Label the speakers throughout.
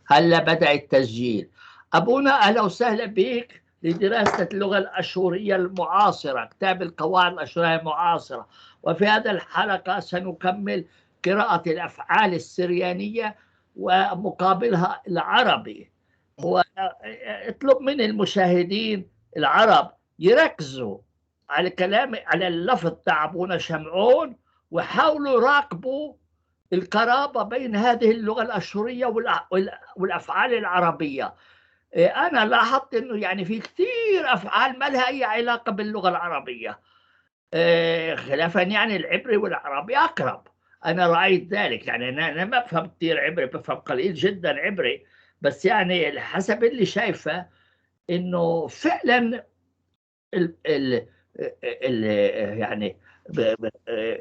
Speaker 1: هلا بدأ التسجيل. أبونا أهلا وسهلا بك لدراسة اللغة الأشورية المعاصرة، كتاب القواعد الأشورية المعاصرة. وفي هذا الحلقة سنكمل قراءة الأفعال السريانية ومقابلها العربي. واطلب من المشاهدين العرب يركزوا على كلام، على اللفظ تاع أبونا شمعون، وحاولوا يراقبوا القرابة بين هذه اللغة الأشورية والأفعال العربية. أنا لاحظت إنه يعني في كثير أفعال ما لها أي علاقة باللغة العربية، خلافا يعني العبري والعربي أقرب. أنا رأيت ذلك، يعني أنا ما بفهم كثير عبري، بفهم قليل جدا عبري، بس يعني حسب اللي شايفه إنه فعلا ال ال ال يعني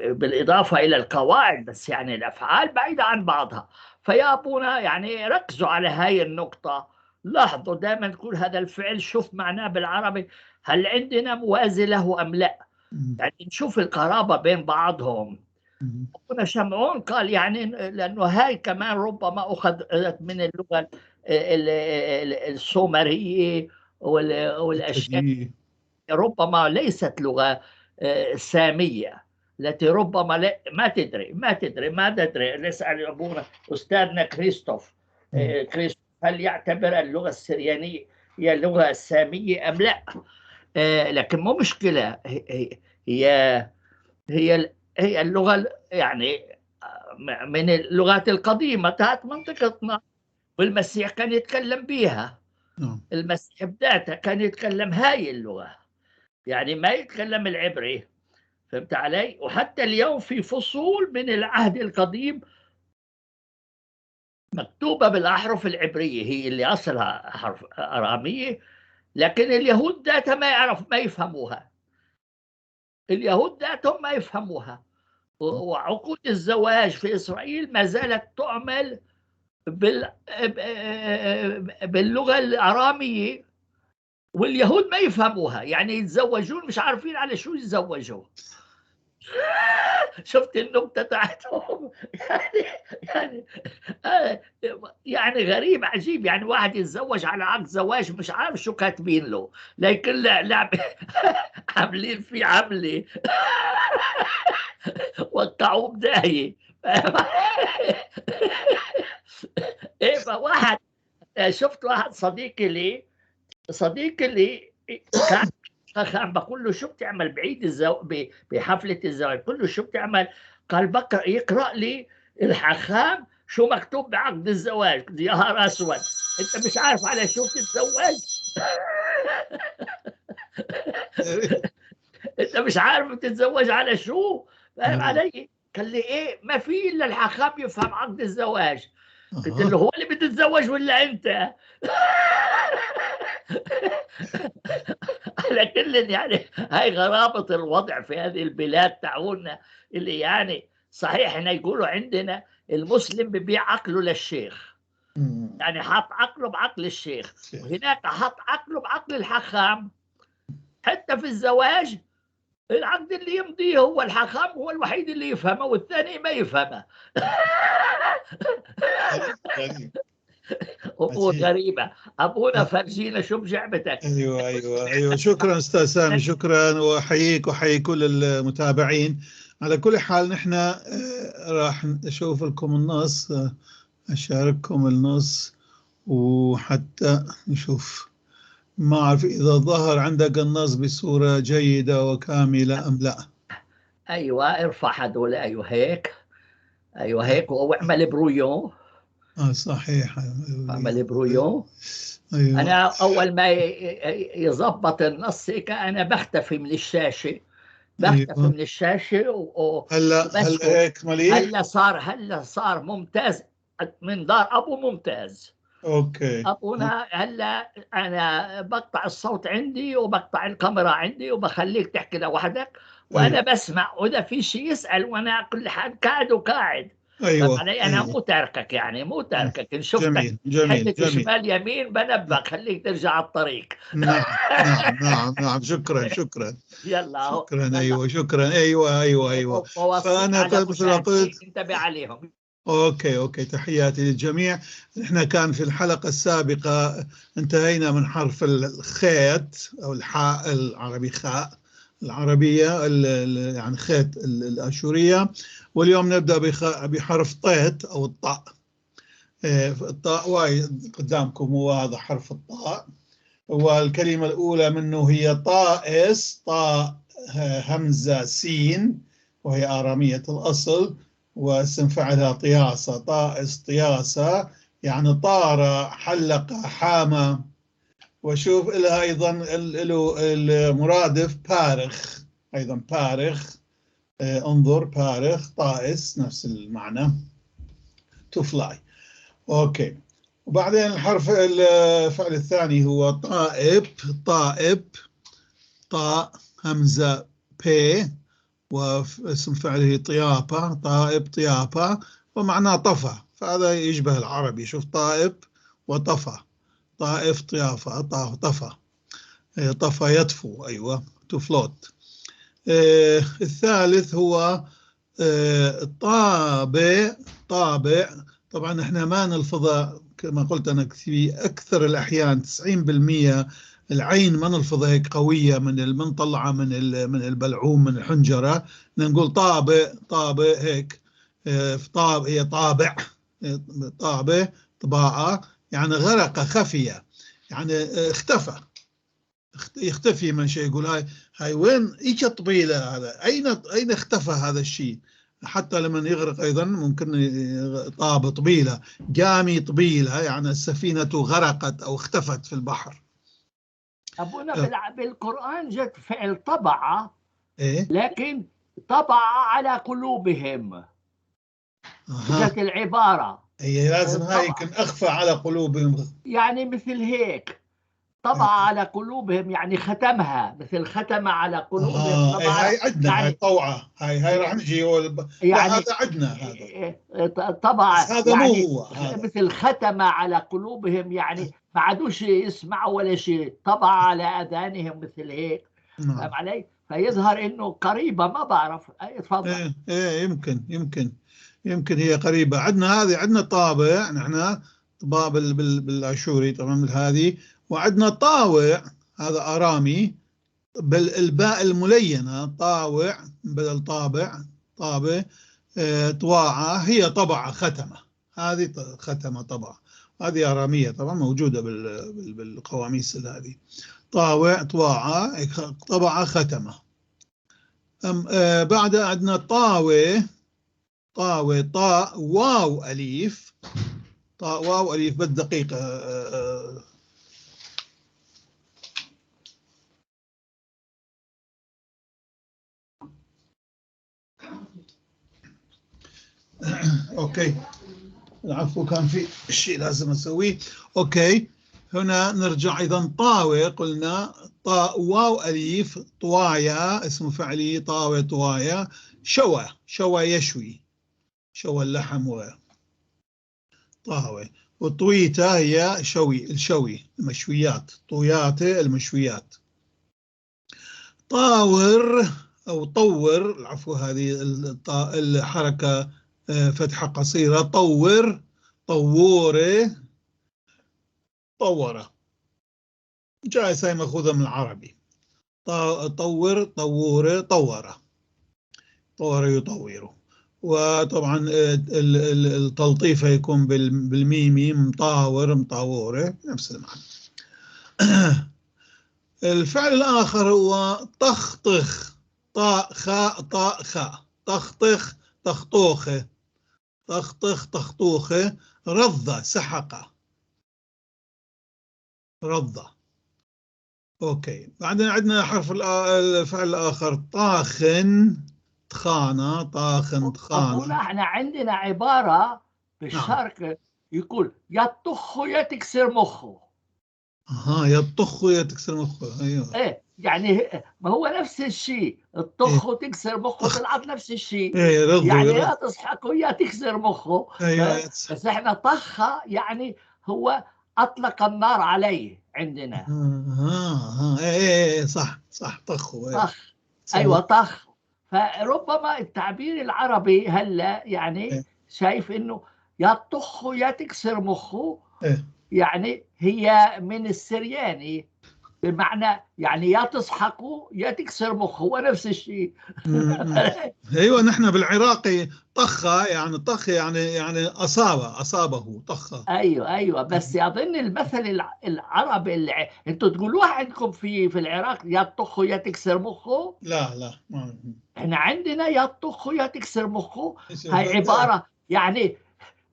Speaker 1: بالإضافة إلى القواعد، بس يعني الأفعال بعيدة عن بعضها. فيا أبونا يعني ركزوا على هاي النقطة، لاحظوا دائما تقول هذا الفعل شوف معناه بالعربي، هل عندنا موازي له أم لا؟ يعني نشوف القرابة بين بعضهم. أبونا شمعون قال يعني لأنه هاي كمان ربما أخذت من اللغة السومرية والأشياء، ربما ليست لغة سامية، التي ربما لا، ما تدري ما تدري ما تدري. نسأل أبونا أستاذنا كريستوف، كريستوف هل يعتبر اللغة السريانية هي اللغة السامية أم لا؟ لكن مو مشكلة، هي هي هي اللغة يعني من اللغات القديمة تاعت منطقتنا، والمسيح كان يتكلم بيها. المسيح بذاته كان يتكلم هاي اللغة، يعني ما يتكلم العبري، فهمت علي؟ وحتى اليوم في فصول من العهد القديم مكتوبة بالأحرف العبرية، هي اللي أصلها حرف أرامية، لكن اليهود ذاتها ما يعرف، ما يفهموها. اليهود ذاتهم ما يفهموها. وعقود الزواج في إسرائيل ما زالت تعمل باللغة الأرامية، واليهود ما يفهموها، يعني يتزوجون مش عارفين على شو يتزوجوا. شفت النكتة تاعتهم؟ يعني يعني يعني غريب عجيب، يعني واحد يتزوج على عقد زواج مش عارف شو كاتبين له، لكن لا عاملين فيه عملة وقعوه بداية. ايه، فواحد شفت واحد صديقي لي، صديقي لي كان بقول له شو بتعمل بعيد بحفلة الزواج، بقول له شو بتعمل؟ قال بقرأ، يقرأ لي الحخام شو مكتوب بعقد الزواج. يا نهار اسود، انت مش عارف على شو بتتزوج؟ انت مش عارف بتتزوج على شو؟ فاهم علي؟ قال لي ايه، ما في الا الحخام يفهم عقد الزواج. قلت له هو اللي بتتزوج ولا انت؟ على كل يعني هاي غرابة الوضع في هذه البلاد تاعونا، اللي يعني صحيح احنا يقولوا عندنا المسلم ببيع عقله للشيخ، يعني حط عقله بعقل الشيخ، وهناك حط عقله بعقل الحخام. حتى في الزواج العقد اللي يمضيه هو الحخام، هو الوحيد اللي يفهمه والثاني ما يفهمه. أمور غريبة. أبونا فرجينا شو بجعبتك.
Speaker 2: أيوة أيوة أيوة، شكرا أستاذ سامي، شكرا، وأحييك وأحيي كل المتابعين. على كل حال نحن راح نشوف لكم النص، أشارككم النص وحتى نشوف، ما أعرف إذا ظهر عندك النص بصورة جيدة وكاملة أم لا.
Speaker 1: أيوة ارفع هدول، أيوة هيك، أيوة هيك، واعمل brouillon.
Speaker 2: صحيح،
Speaker 1: اعمل brouillon. أيوة. أنا أول ما يظبط النص هيك أنا بختفي من الشاشة، بختفي. أيوة. من الشاشة
Speaker 2: هلا هلا هيك مليح،
Speaker 1: هلا صار ممتاز، من دار أبو ممتاز.
Speaker 2: okay
Speaker 1: ابونا هلا انا بقطع الصوت عندي وبقطع الكاميرا عندي وبخليك تحكي لوحدك، وانا أيوة. بسمع، واذا في شيء يسال، وانا كل حال قاعد وقاعد.
Speaker 2: ايوه
Speaker 1: علي انا. أيوة. مو تاركك، يعني مو تاركك، ان شفتك
Speaker 2: جميل جميل جميل
Speaker 1: شمال يمين بنبهك، خليك ترجع على الطريق.
Speaker 2: نعم نعم نعم نعم، شكرا شكرا،
Speaker 1: يلا
Speaker 2: شكرا. ايوه شكرا، ايوه ايوه ايوه. فانا مثل ما قلت
Speaker 1: انتبه عليهم.
Speaker 2: okay okay، تحياتي للجميع. نحن كان في الحلقة السابقة انتهينا من حرف الخيط أو الحاء العربي، خاء العربية، يعني خيط الآشورية، واليوم نبدأ بحرف طيط أو الطاء. الطاء واي قدامكم هو هذا حرف الطاء، والكلمة الأولى منه هي طائس، طاء همزة سين، وهي آرامية الأصل، واسم فعلها طياسة، طائس طياسة، يعني طار، حلق، حام. وشوف لها أيضا له المرادف بارخ، أيضا بارخ، انظر بارخ، طائس نفس المعنى، to fly. okay، وبعدين الحرف الفعل الثاني هو طائب، طائب، طاء همزة بي، واسم فعله طيابة، طائب طيابة، ومعناه طفى، فهذا يشبه العربي. شوف طائب وطفى، طائف طيافة، طفى، طفى يطفو، أيوة to float. الثالث هو طابع، طابع. طبعا احنا ما نلفظها كما قلت أنا في أكثر الأحيان 90% العين ما نلفظها هيك قوية، من بنطلعها من البلعوم، من الحنجرة، نقول طابع، طابع هيك، طاب هي طابع، طابع، طباعة، يعني غرق، خفية، يعني اختفى، يختفي من شيء. يقول هاي وين ايش الطبيلة هذا، اين اختفى هذا الشيء؟ حتى لما يغرق ايضا ممكن طاب طبيلة، جامي طبيلة، يعني السفينة غرقت او اختفت في البحر.
Speaker 1: أبونا بالقرآن جت فعل طبع، إيه؟ لكن طبع على قلوبهم. جت العبارة
Speaker 2: هي لازم هاي يمكن أخفى على قلوبهم،
Speaker 1: يعني مثل هيك طبع على قلوبهم، يعني ختمها، مثل ختم على قلوبهم.
Speaker 2: طبع هاي عندنا، يعني هاي طوعة، هاي راح نجي يعني هذا عندنا، هذا
Speaker 1: طبع،
Speaker 2: هذا
Speaker 1: يعني
Speaker 2: مو هو هذا.
Speaker 1: مثل ختم على قلوبهم، يعني ما عادوش يسمعوا ولا شيء، طبع على اذانهم مثل هيك. فاهم علي؟ فيظهر انه قريبه، ما بعرف. اتفضل.
Speaker 2: ايه يمكن هي قريبه. عندنا هذه، عندنا طابع، نحن طباع بالاشوري طبعا هذه، وعندنا طاوع، هذا ارامي بالباء الملينه، طاوع بدل طابع، طابع، طواعه، هي طبعه، ختمه، هذه ختمه طبعه، هذه آرامية طبعا موجودة بالقواميس هذه. طاوع، طواعة، طبعة، ختمة. بعد عندنا طاوة، طاوة، طاء واو أليف، طاء واو أليف بالدقيقة. okay، العفو، كان في شيء لازم اسويه. okay، هنا نرجع ايضا طاوة، قلنا طاء واو اليف، طوايا اسم فعلي، طاوة طوايا، شوى، شوى يشوي، شوى اللحم و طاوة. وطويتة هي شوي، الشوي، المشويات، طوياتة المشويات. طاور او طور، العفو، هذه الحركة فتحة قصيرة، طور، طورة، طورة، جائزة هي مأخوذة من العربي. طور، طورة، طورة، طور يطور. وطبعا التلطيف يكون بالميمي، مطاور، مطاورة، نفس المعنى. الفعل الآخر هو طخطخ، طاء خاء طاء خاء، طخطخ، طخطوخة، طخطخ، طخطوخة، رضة، سحقة، رضة. okay، بعدين عندنا حرف الفعل الآخر طاخن، طخانة، طاخن، طخانة.
Speaker 1: احنا عندنا عبارة بالشرق، نعم. يقول يا تطخه يا تكسر مخه.
Speaker 2: اها، يا تطخه يا تكسر مخه، ايوه.
Speaker 1: ايه يعني ما هو نفس الشيء، الطخ وتكسر مخه طلعت نفس الشيء.
Speaker 2: ايه رضو،
Speaker 1: يعني يا تصحكه يا تكسر مخه.
Speaker 2: ايوه،
Speaker 1: بس احنا طخه يعني هو اطلق النار عليه عندنا.
Speaker 2: ايه صح صح، طخه،
Speaker 1: طخ، ايوه طخ. فربما التعبير العربي هلا يعني شايف إنه يا تطخه يا تكسر مخه.
Speaker 2: إيه.
Speaker 1: يعني هي من السرياني، بمعنى يعني يا تسحقه يا تكسر مخه، هو نفس الشيء.
Speaker 2: ايوه، نحن بالعراقي طخه، يعني طخ يعني اصابه طخه.
Speaker 1: ايوه بس اظن المثل العربي اللي انتم تقولوها عندكم في العراق، يا تطخه يا تكسر مخه.
Speaker 2: لا
Speaker 1: احنا عندنا يا تطخه يا تكسر مخه، هاي عبارة يعني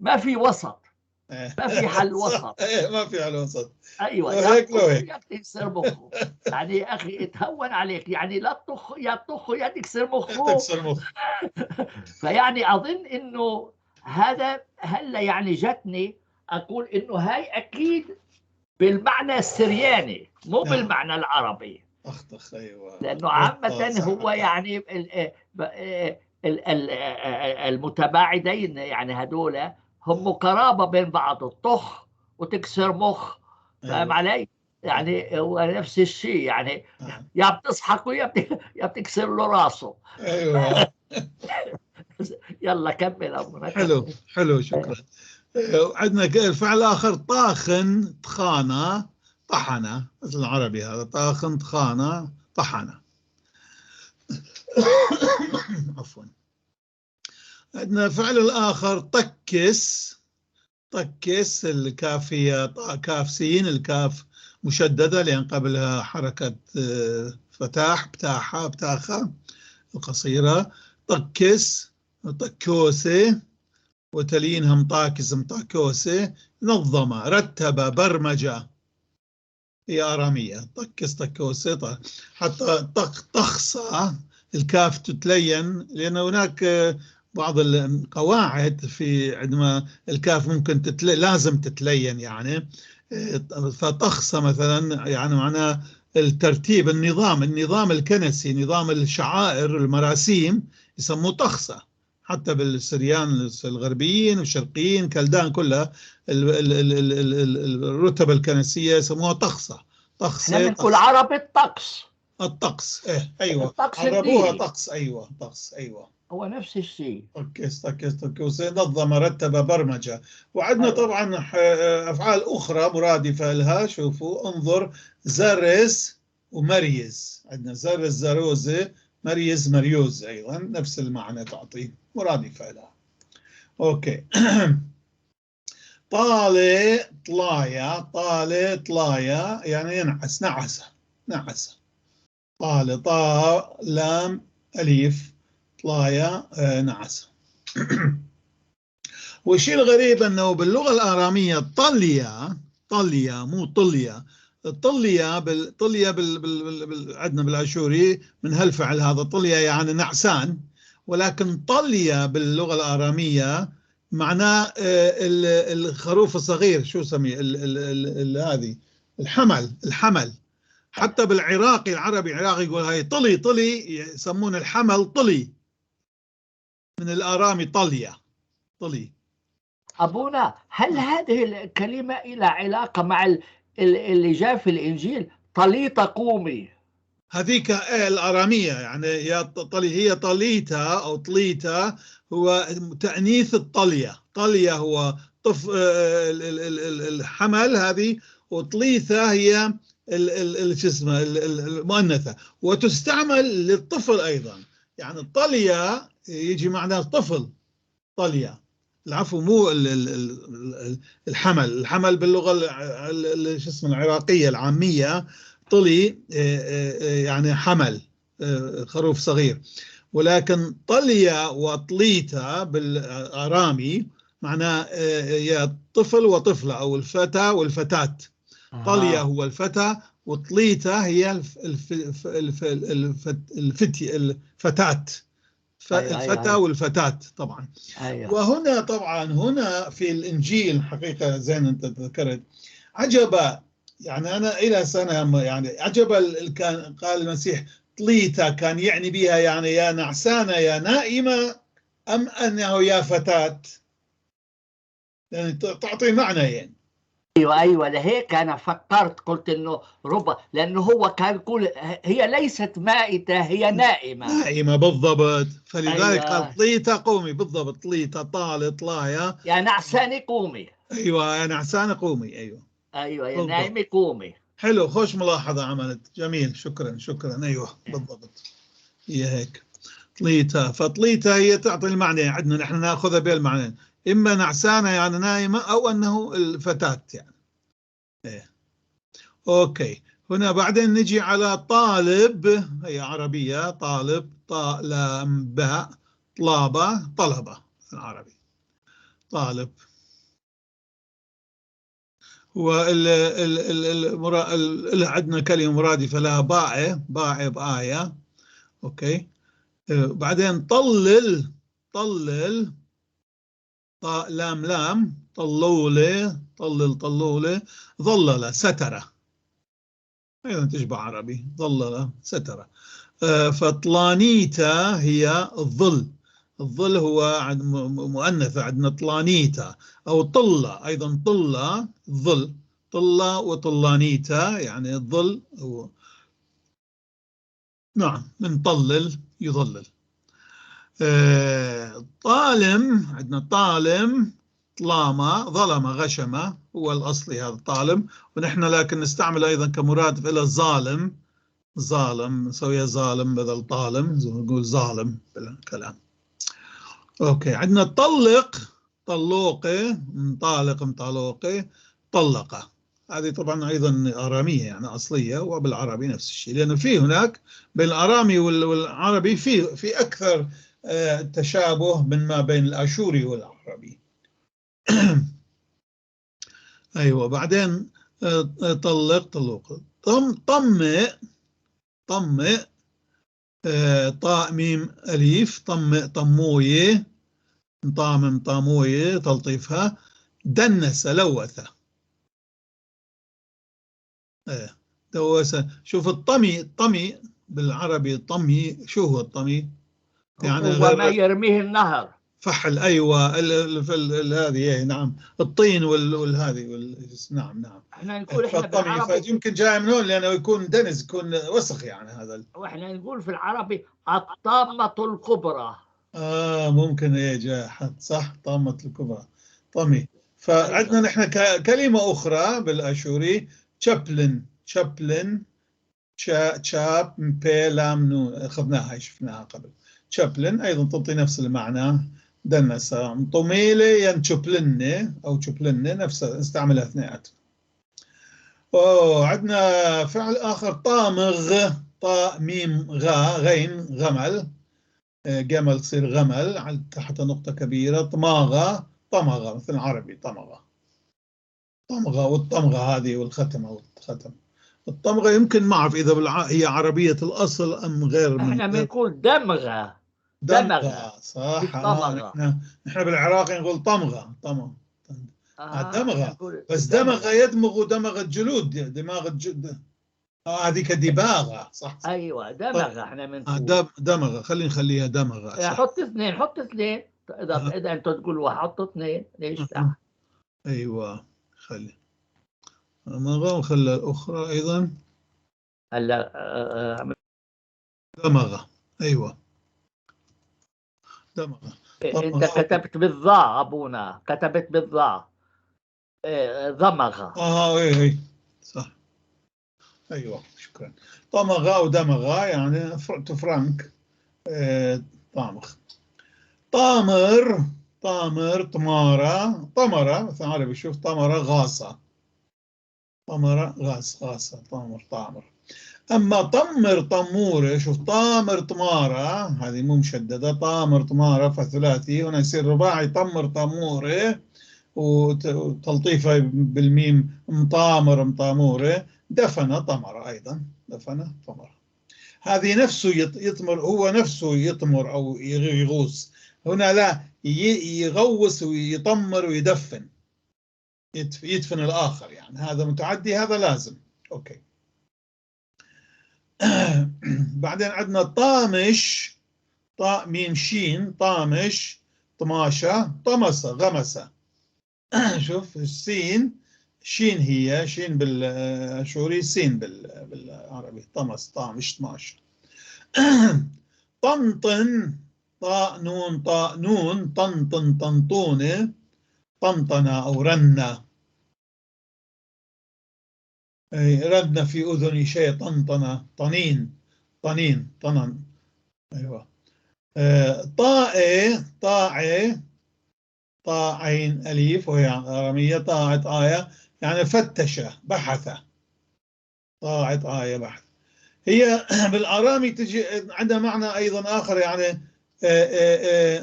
Speaker 1: ما في وسط، ما في حل وسط.
Speaker 2: ايه ما في حل وسط.
Speaker 1: ايوه، يا هيك تكسر مخه. يعني يا اخي اتهون عليك، يعني لا تطخ يا تطخه يا تكسر مخه.
Speaker 2: تكسر مخه.
Speaker 1: فيعني اظن انه هذا هلا يعني جتني اقول انه هاي اكيد بالمعنى السرياني مو بالمعنى العربي.
Speaker 2: اخطخ. ايوه،
Speaker 1: لانه عامة هو يعني المتباعدين يعني هذول هم قرابة بين بعض، الطخ وتكسر مخ. فاهم علي؟ يعني هو نفس الشيء، يعني يا بتصحك ويا يا بتكسر له راسه.
Speaker 2: ايوه.
Speaker 1: يلا كمل ابونا.
Speaker 2: حلو شكرا. عندنا الفعل الاخر طاخن طخانه طحنه، مثل العربي هذا طاخن طخانه طحنه. عفوا. عندنا فعل الآخر طكس. طكس الكافية كاف سين، الكاف مشددة لأن قبلها حركة فتاح بتاحة بتاخة القصيرة. طكس طكوسة، وتلينها مطاكس مطاكوسة. نظم رتب برمجة، هي آرامية. طكس طكوسة. حتى طخصة الكاف تتلين، لأن هناك بعض القواعد في عندما الكاف ممكن لازم تتلين يعني. فطخصة مثلا يعني معناه الترتيب، النظام الكنسي، نظام الشعائر المراسيم يسموه طخصة. حتى بالسريان الغربيين والشرقيين كلدان كلها الرتب الكنسية يسموها طخصة.
Speaker 1: طخصة بنقول عربي الطقس.
Speaker 2: الطقس، ايه ايوه، عربوها طقس. ايوه طقس، ايوه
Speaker 1: هو نفس الشيء.
Speaker 2: طكس طكس طكس، نظم رتب برمجة. وعندنا طبعا أفعال أخرى مرادفة لها. شوفوا انظر، زرس ومريز. عندنا زرس زروزة، مريز مريوز، أيضا نفس المعنى تعطي مرادفة لها. okay. طالي طلايا، طالي طلايا يعني ينعس، نعس نعس. طالي طا لام أليف، طلايا نعس. والشيء الغريب أنه باللغة الآرامية طليا، طليا مو طليا، طليا طليا عندنا بالأشوري من هالفعل هذا طليا يعني نعسان، ولكن طليا باللغة الآرامية معناه الخروف الصغير، شو سميه هذه الحمل، الحمل. حتى بالعراقي العربي العراقي يقول هاي طلي طلي، يسمون الحمل طلي، من الآرامي طليا طلي.
Speaker 1: أبونا هل هذه الكلمة إلى علاقة مع اللي جاء في الإنجيل طليطة قومي؟
Speaker 2: هذيك الآرامية يعني يا طلي، هي طليتا أو طليتا هو تأنيث الطلية. طلية هو طف الحمل هذه، وطليثة هي شو اسمه المؤنثة، وتستعمل للطفل أيضا. يعني الطلية يجي معناه الطفل، طلية العفو مو الحمل. الحمل باللغة شو اسمه العراقية العامية طلي يعني حمل، خروف صغير، ولكن طلية وطليتا بالآرامي معناه يا طفل وطفلة أو الفتى والفتاة. طلية هو الفتى، وطليتا هي الفتاة، الفتى والفتاة طبعا. وهنا طبعا هنا في الإنجيل حقيقة زين أنت ذكرت عجب، يعني أنا إلى سنة يعني عجب كان قال المسيح طليتا كان يعني بها يعني يا نعسانة يا نائمة، أم أنه يا فتاة؟ يعني تعطي معنى يعني.
Speaker 1: ايوه ايوه، لهيك انا فكرت قلت انه ربما لانه هو كان يقول هي ليست مائته، هي نائمة.
Speaker 2: نائمة بالضبط، فلذلك
Speaker 1: أيوة.
Speaker 2: قال طليتا قومي، بالضبط، طليتا طال طلايا،
Speaker 1: يا نعسانة قومي.
Speaker 2: ايوه يا نعسانة قومي، ايوه
Speaker 1: ايوه يا
Speaker 2: بالضبط.
Speaker 1: نايمة قومي.
Speaker 2: حلو، خوش ملاحظة عملت، جميل، شكرا شكرا. ايوه بالضبط، هي هيك طليتا. فطليتا هي تعطي المعنى عندنا، نحن ناخذها بالمعنى، اما نعسانة يعني نايمة، او انه الفتاة يعني. إيه. okay، هنا بعدين نجي على طالب، هي عربية، طالب، طاء لام باء، طلابة، طلبة العربي، طالب. هو عندنا كلمة مرادفة لها باعة، باعة بآية. okay. بعدين طلل، طلل، طاء لام لام، طلولة، طلل طلولة، ظلل، سترة، أيضا تشبه عربي، ظلل سترة. فطلانيتا هي الظل، الظل هو عند مؤنثة عندنا طلانيتا، أو طلة، أيضا طلة، الظل، طلة وطلانيتا يعني الظل هو، نعم، من طلل يظلل. طالم، عندنا طالم، طلامة، ظلم، غشمة، هو الأصلي هذا طالم، ونحن لكن نستعمل أيضا كمرادف إلى ظالم، ظالم، نسويها ظالم بدل طالم، نقول ظالم بالكلام. okay، عندنا طلق، طلوقي، مطالق، مطالوقي، طلقة، هذه طبعا أيضا آرامية يعني أصلية، وبالعربي نفس الشيء، لأنه في هناك بين الآرامي والعربي في أكثر تشابه من ما بين الآشوري والعربي. أيوة، بعدين طلق، طلوق، طمئ، طمئ، طاء ميم أليف، طمئ، طموية، طامم، طاموية، تلطيفها، دنس، لوث، دوس. شوف الطمي، الطمي بالعربي، طمي، شو هو الطمي؟ يعني
Speaker 1: هو ما يرميه النهر،
Speaker 2: فحل، ايوه، هذه، نعم، الطين والهذه، نعم نعم.
Speaker 1: احنا نقول احنا بالعربي
Speaker 2: يمكن جاي من هون، لانه يكون دنس، يكون وسخ يعني هذا.
Speaker 1: واحنا نقول في العربي الطامة الكبرى.
Speaker 2: ممكن، ايه جاء صح، طامة الكبرى، طمي. فعندنا نحن كلمة أخرى بالأشوري، تشابلن، تشابلن، تشاب بي لام نون، أخذناها شفناها قبل. تشابلن أيضا تعطي نفس المعنى، دنس، طميلة ين تشبلنة أو تشبلنة، نفسها نستعملها اثنيناتهم. عندنا فعل آخر طامغ، طاء ميم غا غين، غمل، جمل تصير غمل تحت نقطة كبيرة، طماغة، طمغة مثل العربي، طمغة، طمغة، والطمغة هذه والختمة والختم. الطمغة يمكن ما أعرف إذا هي عربية الأصل أم غير.
Speaker 1: احنا بنقول دمغة،
Speaker 2: دمغة، صح. نحن بالعراقي نقول طمغة، طمغة، دمغة، بس دمغة يدمغ دمغ الجلود، دماغ الجلود، هذيك دباغة، صح.
Speaker 1: ايوه دمغة، احنا بنقول
Speaker 2: دمغة، خلينا نخليها دمغة.
Speaker 1: حط اثنين، حط اثنين، اذا انتم تقولوا حط اثنين، ليش لا؟
Speaker 2: ايوه خلي دمغة، وخلى الأخرى أيضا
Speaker 1: هلا
Speaker 2: دمغة، أيوة دمغة.
Speaker 1: أنت كتبت بالضاء أبونا، كتبت بالضاء، ضمغة.
Speaker 2: إيه صح، أيوة شكرا. طمغة ودمغة يعني فرانك، طامخ. طامر، طامر، طمارة، طمرة مثل عربي، شوف طمرة غاصة، طمرة غاص، غاصة، طامر، طامر. أما طمر طمورة، شوف طامر طمارة، هذه مو مشددة، طامر طمارة فثلاثي، هنا يصير رباعي، طمر طمورة، وتلطيفة بالميم مطامر مطامورة. دفن طمرة أيضا، دفن طمرة، هذه نفسه يطمر، هو نفسه يطمر أو يغوص، هنا لا، يغوص ويطمر ويدفن، يدفن الآخر يعني، هذا متعدي، هذا لازم. أوكي. بعدين عندنا طامش، طاء ميم شين، طامش، طماشة، طمسة، غمسة. شوف السين، شين، هي شين بالاشوري، سين بالعربي. طمس، طامش، طماش. طنطن، طاء نون طاء نون، طنطن طنطونة، طنطنة أو رنة، أي رن في أذني شيء، طنطنة، طنين، طنين، طنن. أيوة. طائي، طاعي، طاء عين أليف وهي آرامية، طاعت آية يعني فتش بحث، طاعت آية بحث. هي بالآرامي تجي عندها معنى أيضا آخر، يعني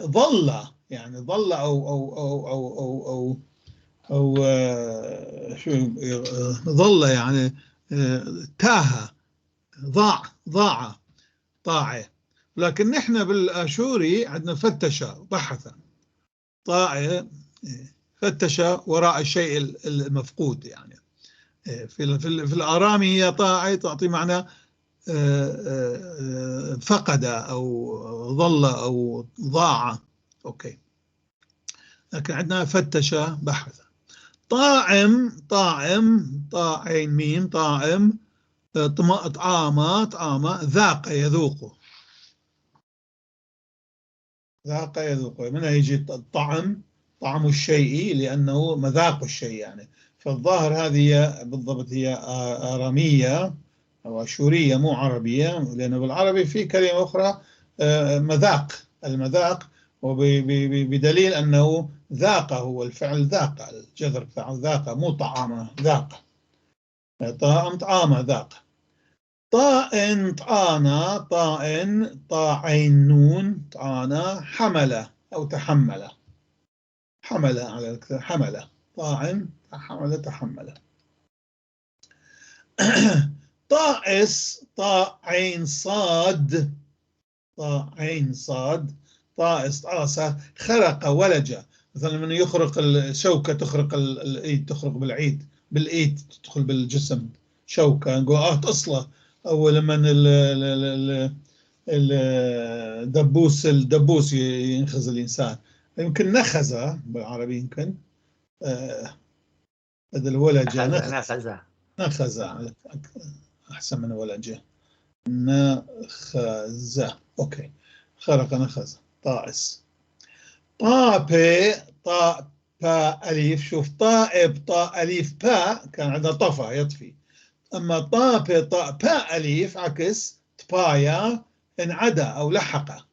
Speaker 2: ظل، يعني ظل أو أو أو أو أو أو أو شو ظل، يعني تاه، ضاع، ضاع، طاعة. لكن نحن بالآشوري عندنا فتش بحث، طاعة فتش وراء الشيء المفقود. يعني في في الآرامي هي طاعة تعطي معنى فقد أو ظل أو ضاع. okay، لكن عندنا فتش بحث. طاعم، طاعم، طاء عين ميم، طاعم، طعامة، طعامة، ذاق يذوق، ذاق يذوق، منها يجي الطعم، طعم الشيء لأنه مذاق الشيء يعني. فالظاهر هذه بالضبط هي آرامية أو أشورية مو عربية، لأنه بالعربي في كلمة أخرى مذاق، المذاق، وبدليل أنه ذاق، هو الفعل ذاق، الجذر بتاعه ذاق، مو طعامه، ذاق، طعام، طعامه، ذاق. طاء طعانا، طاء طاعين نون، طعانا، حمل أو تحمل، حمل على الأكثر، حمل، طاعن، حمل، تحمل. طائس، طاء عين صاد، طاء عين صاد، طائس، طاسة، خرق ولج. مثلا من يخرق الشوكة، تخرق الإيد، تخرق بالعيد، بالإيد تدخل بالجسم شوكة، نقول تصله. أو لما الدبوس، الدبوس ينخز الإنسان، يمكن نخزة بالعربي، يمكن بدل ولج
Speaker 1: نخزة،
Speaker 2: نخزة أحسن من ولجة، نخزة. okay، خرق نخزة، طائس. طابي، طاء باء أليف، شوف طائب، طاء أليف باء، كان عندنا طفى يطفي. أما طابي، طاء باء أليف عكس طبايا، انعدى أو لحق.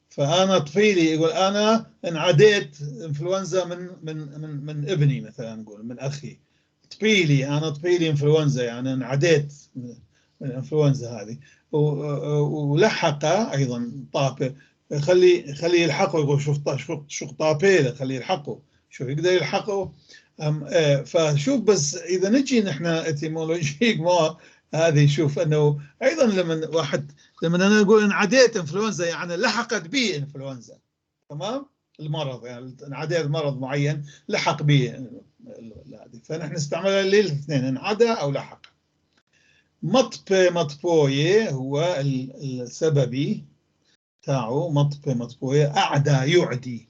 Speaker 2: فأنا طفيلي يقول أنا انعديت إنفلونزا من من من من ابني مثلا، نقول من أخي، طفيلي، أنا طفيلي إنفلونزا، يعني انعديت من الإنفلونزا هذه. ولحق أيضا طابي، خليه يلحقه، يقول شوف شو طابيله، خليه يلحقه، شو يقدر يلحقه. فشوف بس إذا نجي نحن etymologique ما هذه، شوف أنه أيضا لما واحد، لما أنا أقول انعديت إنفلونزا يعني لحقت بي إنفلونزا، تمام، المرض يعني انعديت مرض معين لحق بي هذه، فنحن نستعملها للاثنين، انعدى أو لحق. مطبي مطبوية هو السببي تاعه، مطبي مطبوية، أعدى يعدي.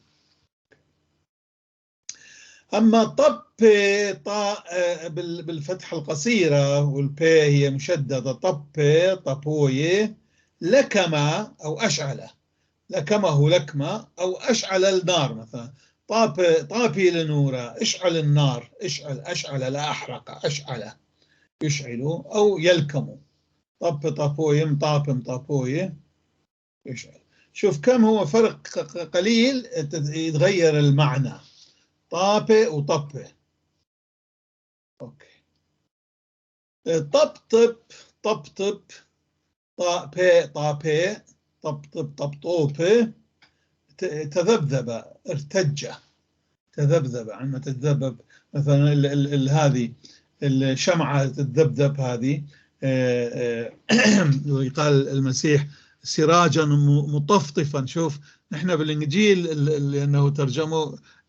Speaker 2: أما طبي، طاء بالفتحة القصيرة والبي هي مشددة، طبي طبوية، لكم أو أشعل، لكمه لكمة أو أشعل النار مثلا، طابي طابي لنورة، اشعل النار، اشعل، أشعل لا أحرق، أشعل يشعل أو يلكم، طب طابوية، مطابم طابوية، يشعل. شوف كم هو فرق قليل يتغير المعنى، طابة وطبة. okay. طبطب، طبطب، طاء بي طا بي، طبطب طبطوبة، تذبذب، ارتج، تذبذب، عندما تتذبذب مثلا هذه الشمعة تتذبذب هذه، ويقال المسيح سراجا مطفطفا. شوف نحن بالإنجيل لأنه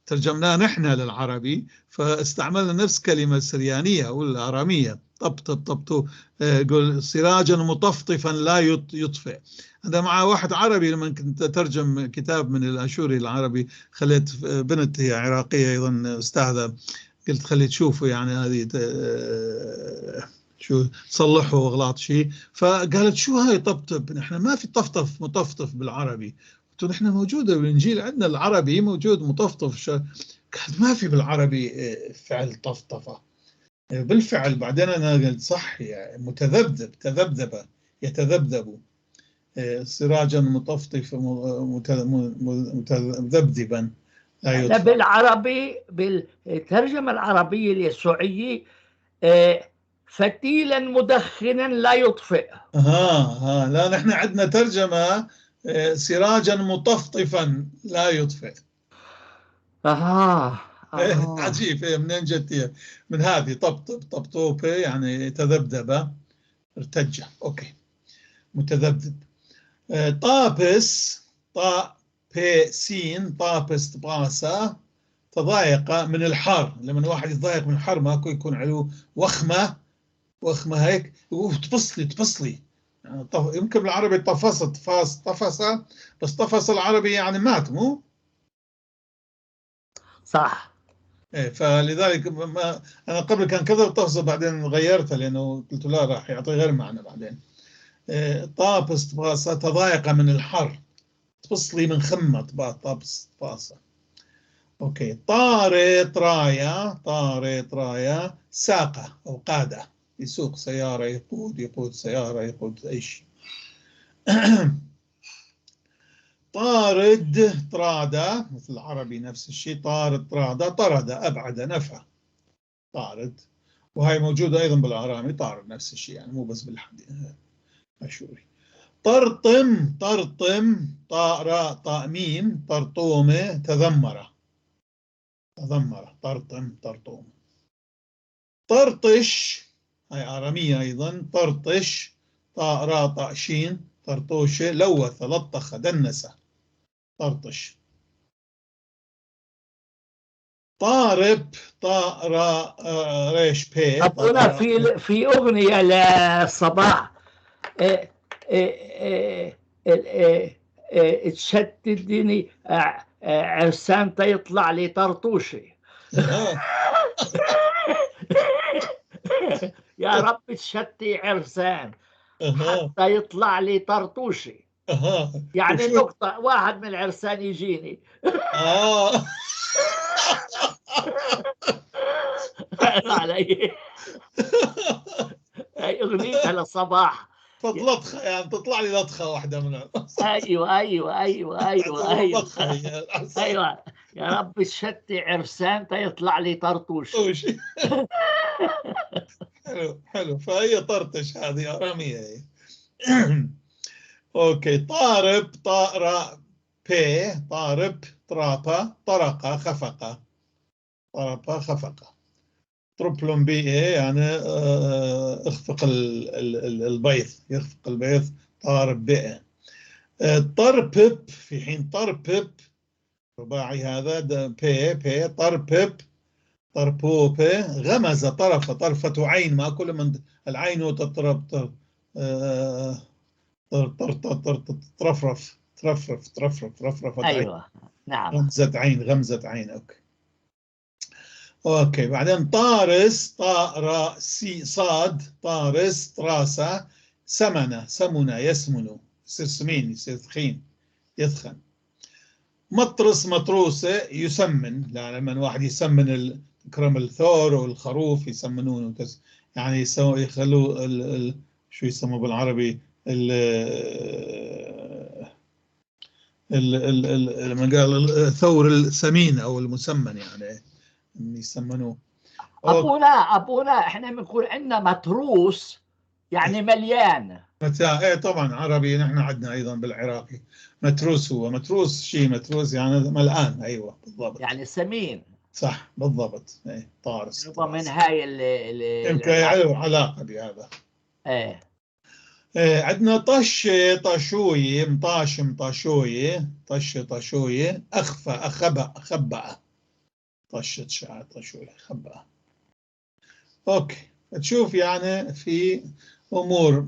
Speaker 2: ترجمناه نحن للعربي، فاستعملنا نفس كلمة السريانية أو الآرامية، طبطب طبطو، يقول سراجا مطفطفا لا يطفئ. هذا مع واحد عربي لما كنت أترجم كتاب من الأشوري العربي، خليت بنت هي عراقية أيضا أستاذة قلت خلي تشوفوا يعني هذه شو صلحوا اغلاط شيء. فقالت شو هاي طبطب؟ نحن ما في طفطف مطفطف بالعربي. قلت نحن موجودة بالانجيل عندنا العربي موجود مطفطف. قالت ما في بالعربي فعل طفطفه. بالفعل بعدين انا قلت صح، يعني متذبذب، تذبذب، يتذبذب، سراجا مطفطف متذبذبا لا
Speaker 1: يطفئ. بالعربي، بالترجمة العربية اليسوعية، فتيلا مدخنا لا يطفئ.
Speaker 2: لا، نحن عندنا ترجمة سراجا مطفطفا لا يطفئ. عجيب، منين جت من هذه؟ طبطب، طبطوبة، يعني تذبذب، ارتجع. okay، متذبذب. طابس، طا بي سين، طابس طباسة، تضايق من الحر. لما واحد يتضايق من الحر ماكو يكون عنده وخمة، وخمة هيك، وتبصلي تبصلي يعني. يمكن بالعربي طفصت، فاس طفس، بس طفس العربي يعني مات، مو
Speaker 1: صح؟
Speaker 2: إيه، فلذلك ما أنا قبل كان كذا طفس، بعدين غيرتها لأنه قلت لا راح يعطي غير معنى بعدين. إيه، طابس طباسة، تضايق من الحر، تبصلي من خمة، طابس طباسة. okay. طاري طرايا، طاري طرايا، ساقة أو قادة، يسوق سيارة، يقود، يقود سيارة، يقود أي شيء. طارد طرادة، مثل العربي نفس الشيء، طارد طرادة، طرد أبعد نفى، طارد. وهي موجودة أيضا بالآرامي، طارد نفس الشيء، يعني مو بس بالحديث أشوري. طرطم، طرطم، طاء راء طاء ميم، طرطومة، تذمرة، تذمرة، طرطم طرطومة. طرطش، هاي آرامية أيضا، طرطش، طاء راء طاء شين، طرطوشة، لوث، لطخ، دنس، طرطش. طارب، طاء راء ريش بي.
Speaker 1: أبونا في أغنية للصباح، تشتدني عرسان تيطلع لي طرطوشي. يا رب تشتي عرسان حتى يطلع لي طرطوشي. يعني نقطة، واحد من العرسان يجيني. علي هاي أغنيتها للصباح.
Speaker 2: لطخة يعني، تطلع لي لطخة واحدة من
Speaker 1: ايوه ايوه ايوه ايوه ايوه ايوه، يا رب تشتي عرسان تيطلع لي طرطوش.
Speaker 2: حلو حلو، فهي طرطش هذه آرامية هي. okay. طارب، طاء راء بي، طارب، طرابة، طرق، خفقة، طرب خفقة. طربلم بي يعني اخفق البيض، يخفق البيض، طارب بي. طربب، في حين طربب رباعي هذا بي بي، طربب طربوب، غمز، طرف، طرفة عين، ما كل من العين تطرب، ترفرف ترفرف ترفرف رفرفة عين.
Speaker 1: ايوه نعم،
Speaker 2: غمزة عين، غمزة عين. okay okay. بعدين طارس، طاء راء سي صاد، طارس طراسة، سمنة، سمنة يسمن، يصير سمين، يصير ثخين، يثخن. مطرس، مطروسة، يسمن، لا لما واحد يسمن كرم الثور والخروف يسمنونه، يعني يخلوه شو يسموه بالعربي، ال ال ال لما قال الثور السمين او المسمن، يعني يسمنوه.
Speaker 1: ابونا ابونا احنا بنقول عندنا متروس يعني مليان.
Speaker 2: ايه طبعا عربي، نحن عندنا ايضا بالعراقي متروس، هو متروس شيء، متروس يعني ملآن. ايوه بالضبط،
Speaker 1: يعني سمين.
Speaker 2: صح بالضبط. ايه طارس
Speaker 1: من هاي اللي
Speaker 2: يمكن له علاقه بهذا.
Speaker 1: ايه
Speaker 2: إيه عندنا طش، طشوي، مطاش، مطاشوي، طش، طشوي، اخفى، اخبأ، خبأ، طشت شعر، طشوي، خبأ. okay، تشوف يعني في امور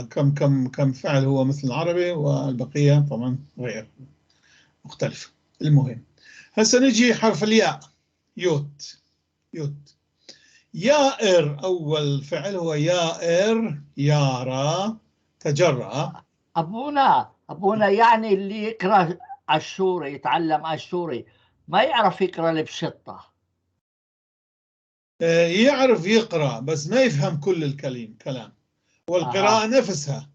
Speaker 2: كم كم كم فعل هو مثل العربي، والبقيه طبعا غير مختلفه. المهم هسه نجي حرف الياء، يوت. يوت. يائر أول فعل هو يائر، يارا، تجرأ.
Speaker 1: أبونا يعني اللي يقرأ أشوري، يتعلم أشوري، ما يعرف يقرأ البشطة.
Speaker 2: يعرف يقرأ بس ما يفهم كل الكلام والقراءة نفسها،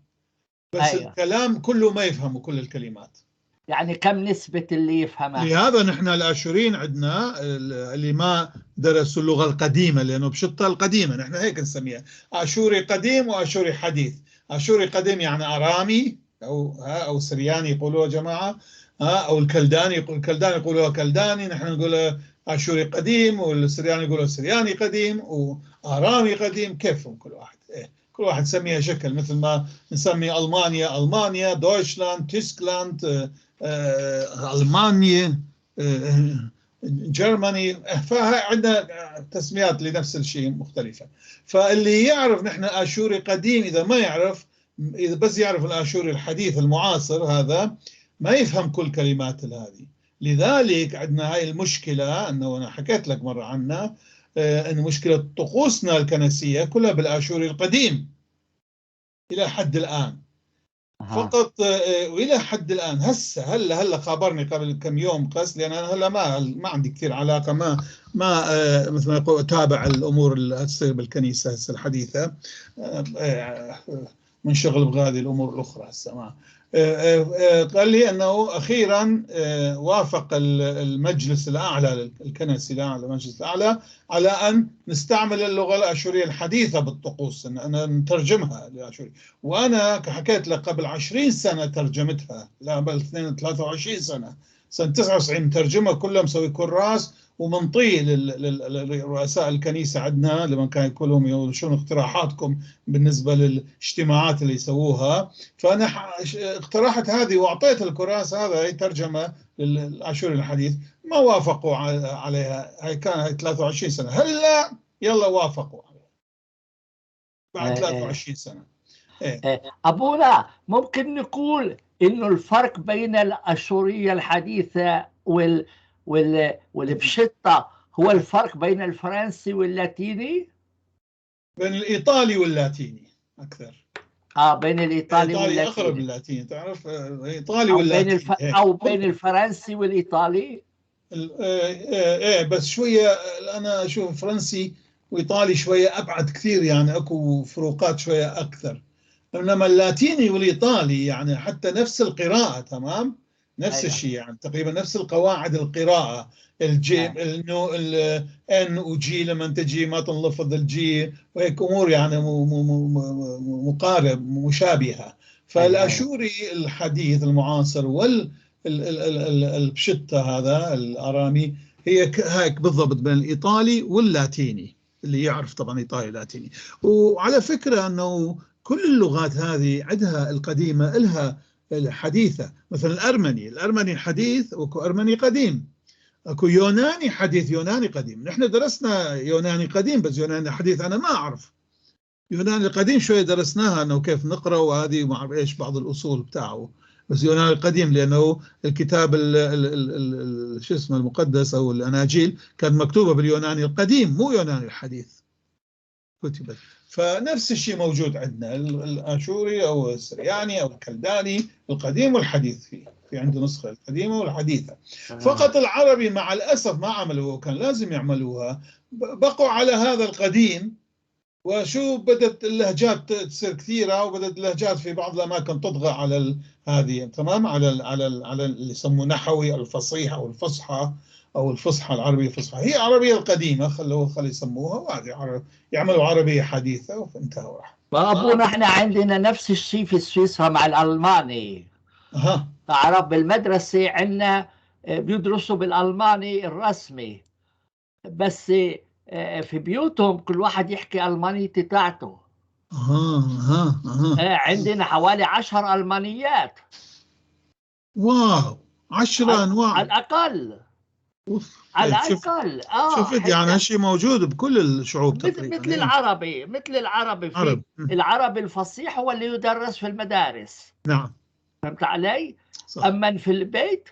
Speaker 2: بس الكلام كله ما يفهمه، كل الكلمات.
Speaker 1: يعني كم نسبة اللي يفهمها؟
Speaker 2: لهذا نحن الآشوريين عندنا اللي ما درسوا اللغة القديمة، لأنه بشطة القديمة نحن هيك نسميها، آشوري قديم وآشوري حديث. آشوري قديم يعني أرامي أو سرياني يقولوها جماعة، أو الكلداني، الكلداني يقولوها كلداني، نحن نقول آشوري قديم، والسرياني يقولوا سرياني قديم وآرامي قديم. كيفهم كل واحد، إيه؟ كل واحد سميها شكل، مثل ما نسمي ألمانيا ألمانيا، Deutschland، Tyskland، ألمانيا، Germany. فعندنا تسميات لنفس الشيء مختلفة. فاللي يعرف نحن آشوري قديم، إذا ما يعرف، إذا بس يعرف الآشوري الحديث المعاصر هذا ما يفهم كل كلمات هذه. لذلك عندنا هاي المشكلة، أنه أنا حكيت لك مرة عنها، أن مشكلة طقوسنا الكنسية كلها بالآشوري القديم إلى حد الآن. فقط وإلى حد الآن. هسه هلا خابرني قبل كم يوم قس، لأن أنا هلا ما عندي كثير علاقة، ما مثل ما يقول أتابع الأمور اللي تصير بالكنيسة هسه الحديثة، منشغل بهذه الأمور الأخرى هسه. ما قال لي أنه أخيرا وافق المجلس الأعلى الكنسي الأعلى، المجلس الأعلى، على أن نستعمل اللغة الآشورية الحديثة بالطقوس، أن نترجمها للآشوري. وأنا حكيت لك قبل 20 سنة ترجمتها، لا بل 23 سنة، سنة 99 ترجمة كلها، مسوي كراس ومنطيه لرؤساء الكنيسة عندنا لما كان كلهم يقولوا شنو اقتراحاتكم بالنسبة للاجتماعات اللي يسووها. فأنا اقترحت هذه وأعطيت الكراس هذا، هي ترجمة للآشوري الحديث، ما وافقوا عليها. هي كان هي 23 سنة، هلا يلا وافقوا عليها بعد 23 سنة.
Speaker 1: إيه. أبونا ممكن نقول إنه الفرق بين الآشورية الحديثة والبشطة هو الفرق بين الفرنسي واللاتيني؟
Speaker 2: بين الإيطالي واللاتيني أكثر.
Speaker 1: بين الإيطالي واللاتيني
Speaker 2: أقرب للاتيني، تعرف الإيطالي واللاتيني،
Speaker 1: أو بين الفرنسي والإيطالي.
Speaker 2: إيه بس شوية أنا أشوف فرنسي وإيطالي شوية أبعد كثير، يعني أكو فروقات شوية أكثر. إنما اللاتيني والإيطالي يعني حتى نفس القراءة، تمام؟ نفس الشيء، يعني تقريبا نفس القواعد القراءة، ال G انه ال N و G لما تجي ما تنلفظ ال G، وهيك امور يعني مقارب مشابهة. فالاشوري الحديث المعاصر والبشتة هذا الارامي هي هيك بالضبط بين الايطالي واللاتيني، اللي يعرف طبعا ايطالي لاتيني. وعلى فكرة انه كل اللغات هذه عندها القديمة لها الحديثة، مثلا الأرمني، الأرمني الحديث وكو أرمني قديم، أكو يوناني حديث يوناني قديم. نحن درسنا يوناني قديم، بس يوناني حديث أنا ما أعرف. يوناني القديم شوية درسناها أنه كيف نقرأ وهذه ما أعرف إيش بعض الأصول بتاعه، بس يوناني القديم لأنه الكتاب شو اسمه المقدس أو الأناجيل كان مكتوبة باليوناني القديم، مو يوناني الحديث كتبت. فنفس الشيء موجود عندنا الآشوري أو السرياني أو الكلداني القديم والحديث، فيه في عنده نسخة القديمة والحديثة. فقط العربي مع الأسف ما عملوها، كان لازم يعملوها، بقوا على هذا القديم. وشو بدت اللهجات تصير كثيرة، وبدت اللهجات في بعض الأماكن تطغى على هذه، تمام، على ال على ال على اللي يسموه نحوي الفصيح أو الفصحى أو الفصحى العربية الفصحى، هي عربية القديمة، خلوا يسموها، وهذه يعملوا عربية حديثة وانتهوا. راح
Speaker 1: أبونا احنا عندنا نفس الشيء في سويسرا مع الألماني. تعرف بالمدرسة عندنا بيدرسوا بالألماني الرسمي، بس في بيوتهم كل واحد يحكي ألمانية تاعته. عندنا حوالي 10 ألمانيات.
Speaker 2: واو، 10 أنواع
Speaker 1: على الأقل. على الأقل.
Speaker 2: شفت يعني هالشيء موجود بكل الشعوب تقريبا.
Speaker 1: مثل العربي، مثل العربي في العربي الفصيح هو اللي يدرس في المدارس.
Speaker 2: نعم،
Speaker 1: فهمت علي؟
Speaker 2: صح.
Speaker 1: أما في البيت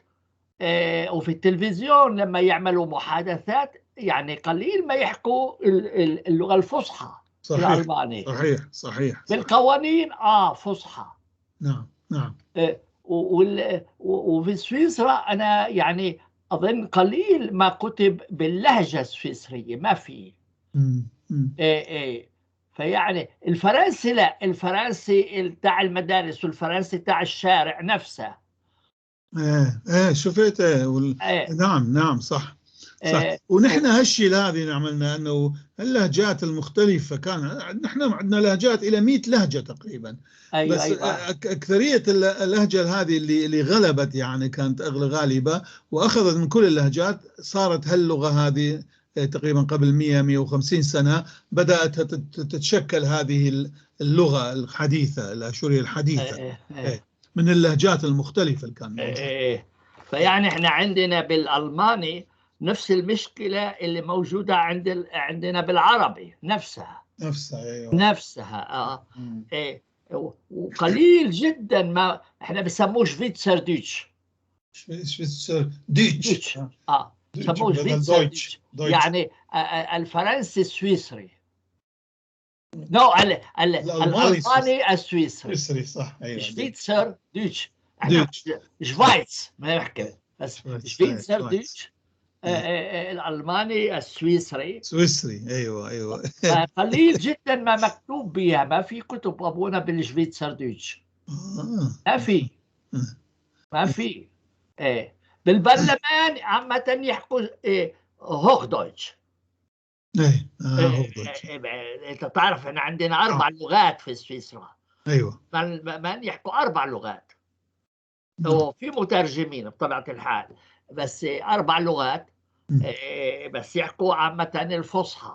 Speaker 1: وفي التلفزيون لما يعملوا محادثات يعني قليل ما يحكوا اللغة الفصحى.
Speaker 2: صحيح.
Speaker 1: الألماني.
Speaker 2: صحيح صحيح.
Speaker 1: بالقوانين فصحى.
Speaker 2: نعم نعم.
Speaker 1: وفي سويسرا أنا يعني أظن قليل ما كتب باللهجة السويسرية، ما في. إيه. فيعني الفرنسي لا، الفرنسي تاع المدارس والفرنسي تاع الشارع نفسه.
Speaker 2: ايه شفت ايه. نعم نعم صح صح. ونحن هالشيء هذه عملنا انه اللهجات المختلفة، كان نحن عندنا لهجات الى 100 لهجه تقريبا.
Speaker 1: أيوة.
Speaker 2: بس
Speaker 1: أيوة.
Speaker 2: اكثرية اللهجة هذه اللي غلبت يعني كانت غالبه واخذت من كل اللهجات، صارت هاللغه هذه تقريبا قبل 100 150 سنة بدات تتشكل هذه اللغة الحديثة الاشورية الحديثة. من اللهجات المختلفة اللي كان موجودة.
Speaker 1: فيعني احنا عندنا بالالماني نفس المشكلة اللي موجودة عندنا بالعربي نفسها.
Speaker 2: أيوة.
Speaker 1: نفسها. إيه. وقليل جدا ما احنا بسموه Schweizerdeutsch.
Speaker 2: Schweizerdeutsch.
Speaker 1: بسموه Schweizerdeutsch، يعني الفرنسي السويسري. no، الألماني السويسري.
Speaker 2: سويسري صح. أيوة.
Speaker 1: Schweizerdeutsch. Schweiz ما نحكي بس Schweizerdeutsch، الألماني السويسري.
Speaker 2: سويسري. أيوة أيوة.
Speaker 1: قليل جدا ما مكتوب بها، ما في كتب أبونا بال Schweizerdeutsch. ما في. ما في. إيه. بالبرلمان عامة يحكوا Hochdeutsch.
Speaker 2: إيه. Hochdeutsch.
Speaker 1: أنت تعرف إحنا عندنا 4 لغات في سويسرا.
Speaker 2: أيوة.
Speaker 1: ما يحكوا 4 لغات. وفي مترجمين بطبيعة الحال، بس 4 لغات. بس يحكوا عامة الفصحى،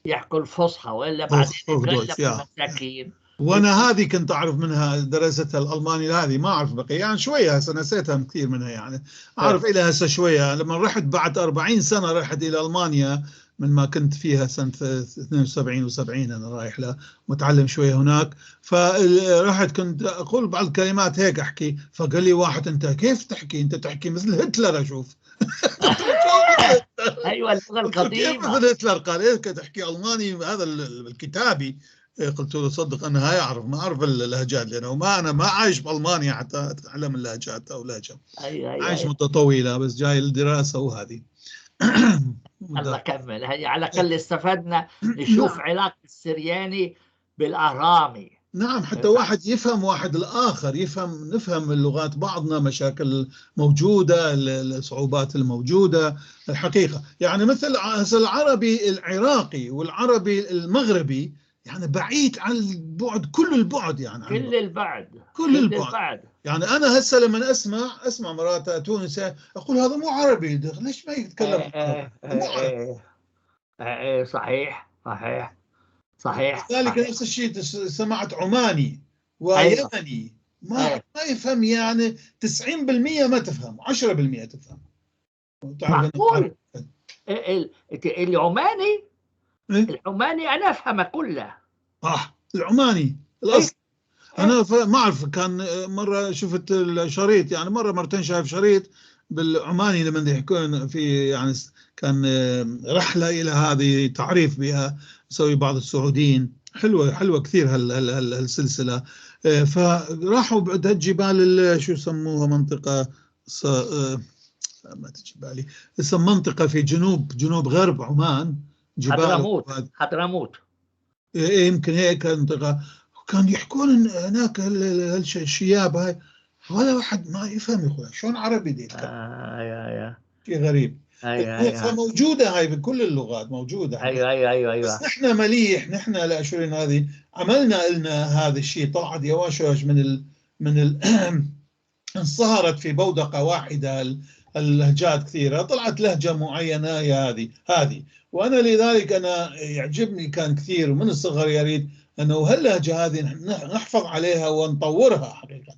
Speaker 1: يحكوا الفصحى، وإلا بعدين المساكين.
Speaker 2: وأنا هذه كنت أعرف منها، درستها الألماني هذه ما أعرف بقية يعني شوية، هسه نسيتها كثير منها يعني، أعرف إلى هسه شوية. لما رحت بعد 40 سنة رحت إلى ألمانيا من ما كنت فيها سنة 72 و70 أنا رايح لها متعلم شوية هناك، فرحت كنت أقول بعض الكلمات هيك أحكي، فقال لي واحد أنت كيف تحكي؟ أنت تحكي مثل هتلر. أشوف.
Speaker 1: أيوة اللغة القديمة.
Speaker 2: كيف مثل هتلر؟ قال إيه تحكي ألماني هذا الكتابي. قلت له صدق أنا هاي أعرف، ما أعرف اللهجات، لأنه ما أنا ما عايش بألمانيا حتى أتعلم اللهجات أو لهجة.
Speaker 1: أيوة.
Speaker 2: عايش مدة طويلة بس جاي للدراسة وهذه.
Speaker 1: الله كمل. هي على الأقل استفدنا نشوف علاقة السرياني بالأرامي.
Speaker 2: نعم، حتى واحد يفهم واحد الآخر، يفهم، نفهم اللغات بعضنا، مشاكل موجودة، الصعوبات الموجودة الحقيقة. يعني مثل العربي العراقي والعربي المغربي يعني بعيد عن البعد، كل البعد يعني،
Speaker 1: كل البعد،
Speaker 2: كل البعد. يعني أنا هسه لما أسمع مرات تونسي أقول هذا مو عربي، ليش ما يتكلم مو عربي؟
Speaker 1: صحيح صحيح صحيح.
Speaker 2: ذلك نفس الشيء سمعت عماني ويمني ما يفهم، يعني 90% ما تفهم، 10% تفهم.
Speaker 1: معقول العماني؟ العماني أنا أفهمه كله.
Speaker 2: العماني الأصل. أنا ما أعرف، كان مرة شفت الشريط، يعني مرة مرتين شايف شريط بالعماني لما يحكون في، يعني كان رحلة إلى هذه تعريف بها سوي بعض السعوديين، حلوة حلوة كثير هالسلسلة. فراحوا بعد هالجبال، شو يسموها، منطقة ما تجي بالي اسم، منطقة في جنوب غرب عمان، جبال
Speaker 1: حضرموت. حضرموت
Speaker 2: يمكن هيك منطقة. كان يحكون هناك هالشياب هاي، ولا واحد ما يفهم يا اخوي شلون عربي دي.
Speaker 1: يا
Speaker 2: شيء غريب.
Speaker 1: أيوة.
Speaker 2: فموجودة هاي بكل اللغات موجودة.
Speaker 1: أيوة أيوة أيوة أيوة.
Speaker 2: بس نحن مليح، نحن الأشوريين هذه عملنا لنا هذا الشيء، طلعت يواش يواش من انصهرت في بودقة واحدة اللهجات كثيرة، طلعت لهجة معينة هي هذه. وأنا لذلك أنا يعجبني كان كثير ومن الصغر يريد أنه هاللهجة هذه نحفظ عليها ونطورها حقيقة،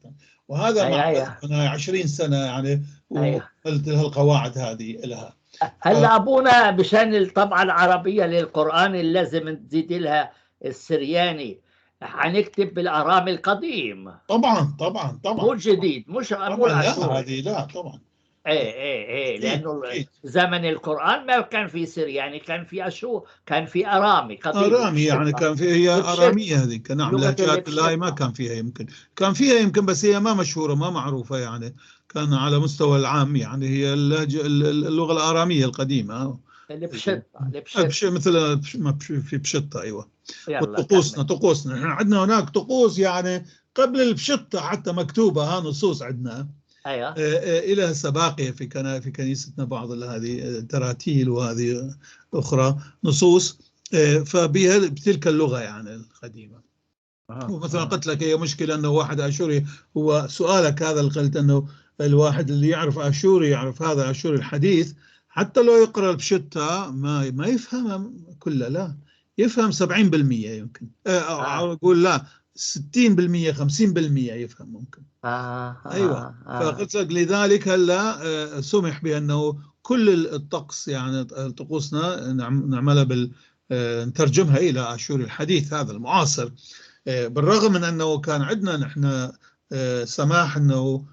Speaker 2: وهذا ما أنا 20 سنة يعني وقلت هالقواعد هذه لها.
Speaker 1: هلا أبونا بشان الطبعة العربية للقرآن اللي لازم تزيد لها السرياني، حنكتب بالأرامي القديم.
Speaker 2: طبعا طبعا طبعا،
Speaker 1: مو الجديد، مش
Speaker 2: طبعا، لا هذه لا طبعا.
Speaker 1: ايه ايه ايه، لانه
Speaker 2: أكيد.
Speaker 1: زمن القران ما كان في سرياني، كان في اشور، كان في ارامي قديم.
Speaker 2: ارامي يعني
Speaker 1: البشطة.
Speaker 2: كان في هي
Speaker 1: البشطة.
Speaker 2: اراميه هذيك، نعم.
Speaker 1: لغة
Speaker 2: لهجات اللاي ما
Speaker 1: البشطة.
Speaker 2: كان فيها، يمكن كان فيها يمكن، بس هي ما مشهوره، ما معروفة يعني، كان على مستوى العام يعني هي اللهجة اللغة الاراميه القديمه.
Speaker 1: البشطة البشطة.
Speaker 2: مثل في بشطه، ايوه.
Speaker 1: يلا.
Speaker 2: وطقوسنا
Speaker 1: كمل.
Speaker 2: طقوسنا، نحن عندنا هناك طقوس يعني قبل البشطه حتى مكتوبه، ها نصوص عندنا. الى هسه باقية في كنيستنا بعض هذه تراتيل وهذه اخرى نصوص، فبها بتلك اللغة يعني القديمه. ومثلا قلت لك هي مشكلة انه واحد اشوري، هو سؤالك هذا اللي قلت انه الواحد اللي يعرف اشوري، يعرف هذا اشوري الحديث، حتى لو يقرا البشتة ما يفهمها كلها، لا يفهم 70% يمكن، اقول لا، 60%، 50% يفهم ممكن. ايوه. فقلت لك لذلك هلا سمح بانه كل الطقس يعني طقوسنا نعملها بال نترجمها الى اشوري الحديث هذا المعاصر، بالرغم من انه كان عندنا نحن سماح انه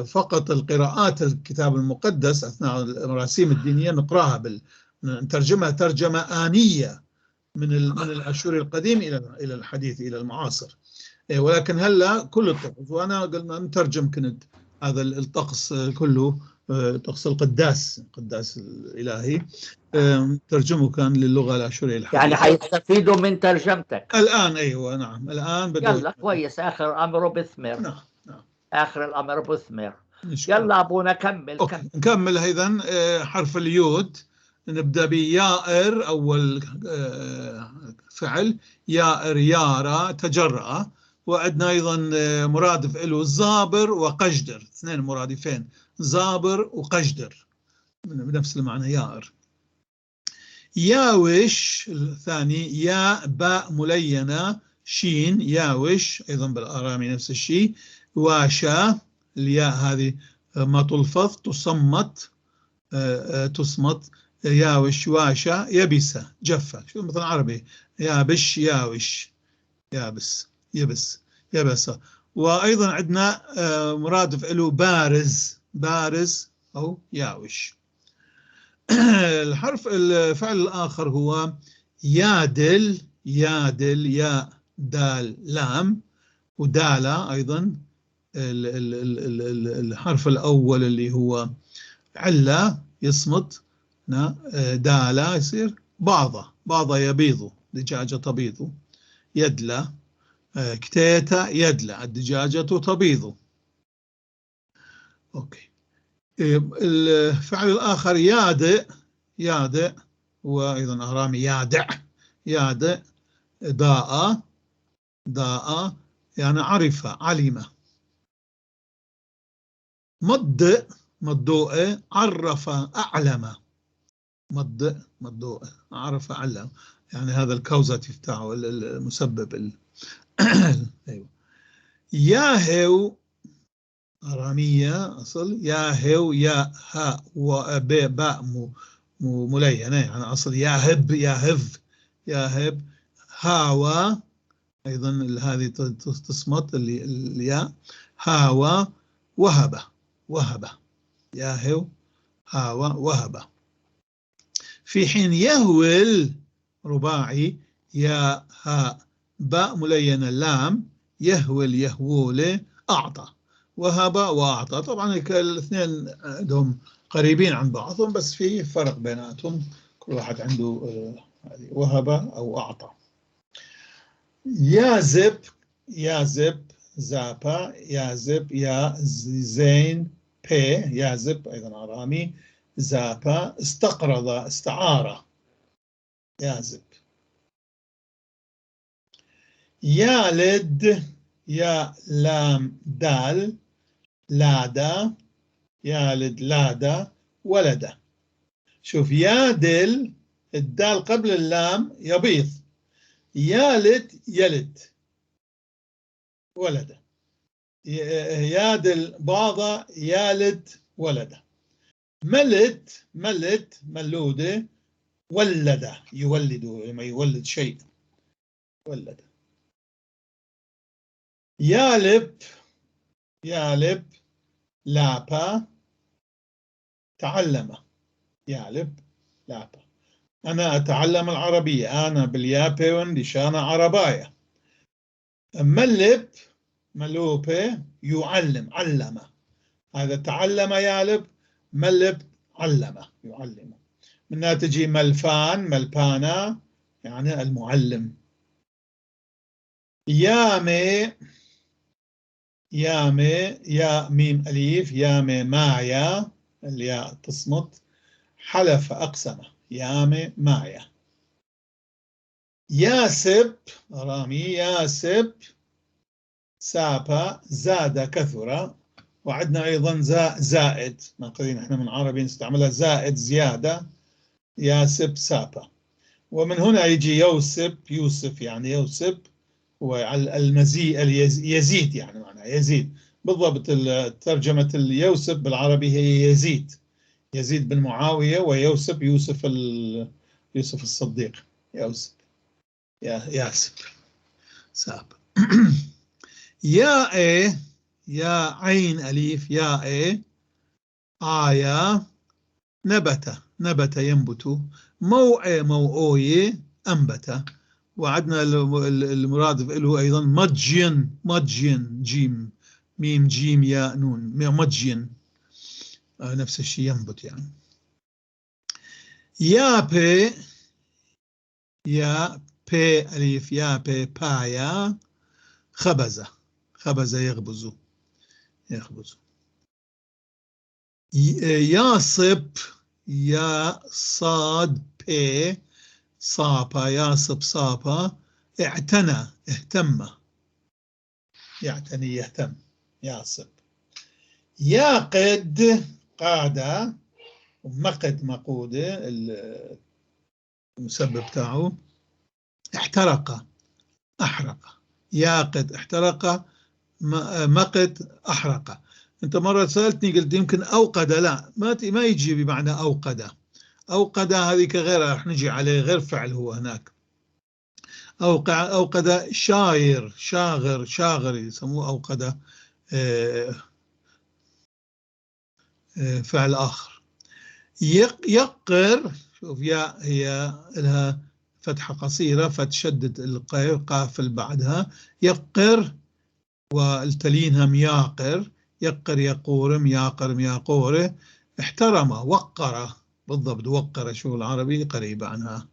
Speaker 2: فقط القراءات الكتاب المقدس اثناء المراسيم الدينية نقراها نترجمها ترجمه انية من الاشوري القديم الى الحديث، الى المعاصر، ولكن هلا كل الطقوس، وانا قلنا نترجم كنت هذا الطقس كله، طقس القداس، القداس الالهي، ترجمه كان للغة الاشورية الحديثة.
Speaker 1: يعني حيستفيدوا من ترجمتك.
Speaker 2: الان، ايوه نعم، الان بدأوا.
Speaker 1: يلا كويس، اخر امره بثمر.
Speaker 2: نعم.
Speaker 1: اخر الامر بثمر.
Speaker 2: نشكر.
Speaker 1: يلا ابونا كمل. كمل.
Speaker 2: نكمل ايضا حرف اليود، نبدا بيائر اول فعل، يائر يارا تجرأ. وعندنا ايضا مرادف له زابر وقجدر، اثنين مرادفين، زابر وقجدر بنفس المعنى يائر. ياوش الثاني، يا باء ملينة شين، ياوش أيضا بالآرامي نفس الشيء. واشا، الياء هذه ما تلفظ، تصمت، تصمت. ياوش واشا يبس جفة، شو مثل عربي يابش ياوش يابس يبس يبس. وأيضا عندنا مرادف له بارز، بارز أو ياوش. الحرف الفعل الآخر هو يادل، يادل يا دال لام ودالا أيضا، الحرف الأول اللي هو علة يصمت، دالا يصير باضة، باضة يبيض، دجاجة تبيض، يدلى، كتيتا يدلى، الدجاجة تبيض. okay. الفعل الآخر يادئ، يادئ وأيضا أرامي يادع، يادئ داء، داء يعني عرف علم. مضئ، مضوء عرف أعلم، مضئ مضوء عرف أعلم، يعني هذا ال causative تاعه المسبب أيوه. ياهو أرامية أصل ياهو، يا ها وب باء ملينة يعني أصل ياهب، ياهف ياهب. هاوى أيضا هذه تصمت اللي الياء، هاوى وهب، وهب ياهو هاوى وهب. في حين يهول رباعي يا ها باء ملينة لام، يهول يهول أعطى، وهب وأعطى. طبعا الاثنين عندهم قريبين عن بعضهم بس في فرق بيناتهم، كل واحد عنده وهب أو أعطى. يازب، يازب زابا، يازب يا زين بي، يازب أيضا أرامي، زابا استقرض استعار، يازب. يالد يا لام دال لادا، يالد لادا ولد. شوف يادل الدال قبل اللام يبيض، يالد يلد ولد، يادل باض يالد ولد. ملت ملت ملودة ولد يولد، لما يولد شيء ولد. يالب يالب لابا تعلم يعلب لعبة. أنا أتعلم العربية، أنا باليابي لشان عرباية. ملب ملوبة يعلم، علم. هذا تعلم يعلب، ملب علم يعلم. منها تجي ملفان ملبانا يعني المعلم. يامي يامي يا ميم أليف، يامي مايا الياء تصمت، حلف أقسم، يامي مايا. ياسب رامي، ياسب سابا زاد كثر. وعندنا أيضا زائد، ماخذين احنا من عربي نستعملها زائد زيادة، ياسب سابا. ومن هنا يجي يوسب يوسف، يعني يوسب هو المزيد يزيد، يعني معناه يزيد بالضبط. ترجمة اليوسف بالعربي هي يزيد، يزيد بن معاوية، ويوسف يوسف يوسف الصديق، يوسف ياسب ساب. يا إيه يا عين أليف، يا إيه آية نبت، نبت ينبت، موعي موعوي أنبت. وعدنا المرادف له أيضا مجين، مجين جيم ميم جيم ياء نون، مجين نفس الشيء ينبت يعني. يا بي يا بي أليف، يا بي بايا خبز، خبز يخبز يخبز. ياصب يا صاد بي صابا، ياصب صابا، اعتنى اهتم، يعتني يهتم، ياصب. ياقد قادة، ومقد مقودة المسبب تاعه، احترق أحرق، ياقد احترق، مقد أحرق. أنت مرة سألتني قلت يمكن أوقد، لا ما يجي بمعنى أوقد، أوقد هذه كغيرها رح نجي عليه، غير فعل هو هناك. أوقد شاير شاغر، شاغر يسموه أوقد، فعل آخر. يقر، شوف يا هي لها فتحة قصيرة فتشدد القاف اللي بعدها، يقر والتلينها مياقر، يقر يقورم ياقر مياقوره. احترم وقر، بالضبط وقر، شو العربي قريبة عنها،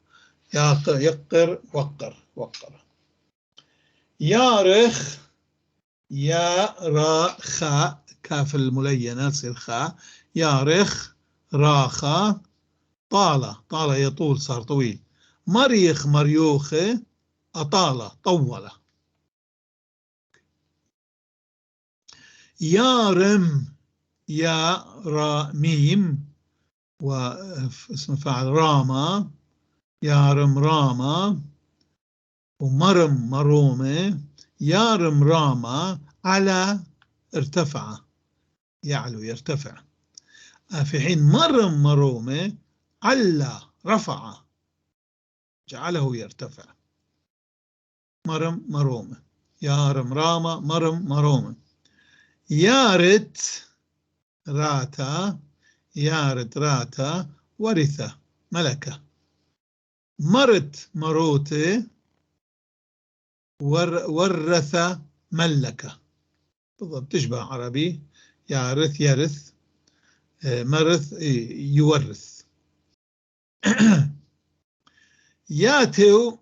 Speaker 2: يقر وقر وقر. يارخ يا را خاء، كاف الملينة تصير خاء، يارخ راخا طال، طال يطول صار طويل. مريخ مريوخ أطال طول. يارم يا را ميم واسم فاعل راما، يارم راما، ومرم مرومة، يارم راما على ارتفع يعلو يرتفع. في حين مرم مرومة علا رفع جعله يرتفع، مرم مرومة، يارم راما مرم مرومة. يارت راتا، يارت راتا ورث ملكة. مرت مروتي ورث ملكة، بالضبط تشبه عربي، يارث يرث، مرث يورث. ياتو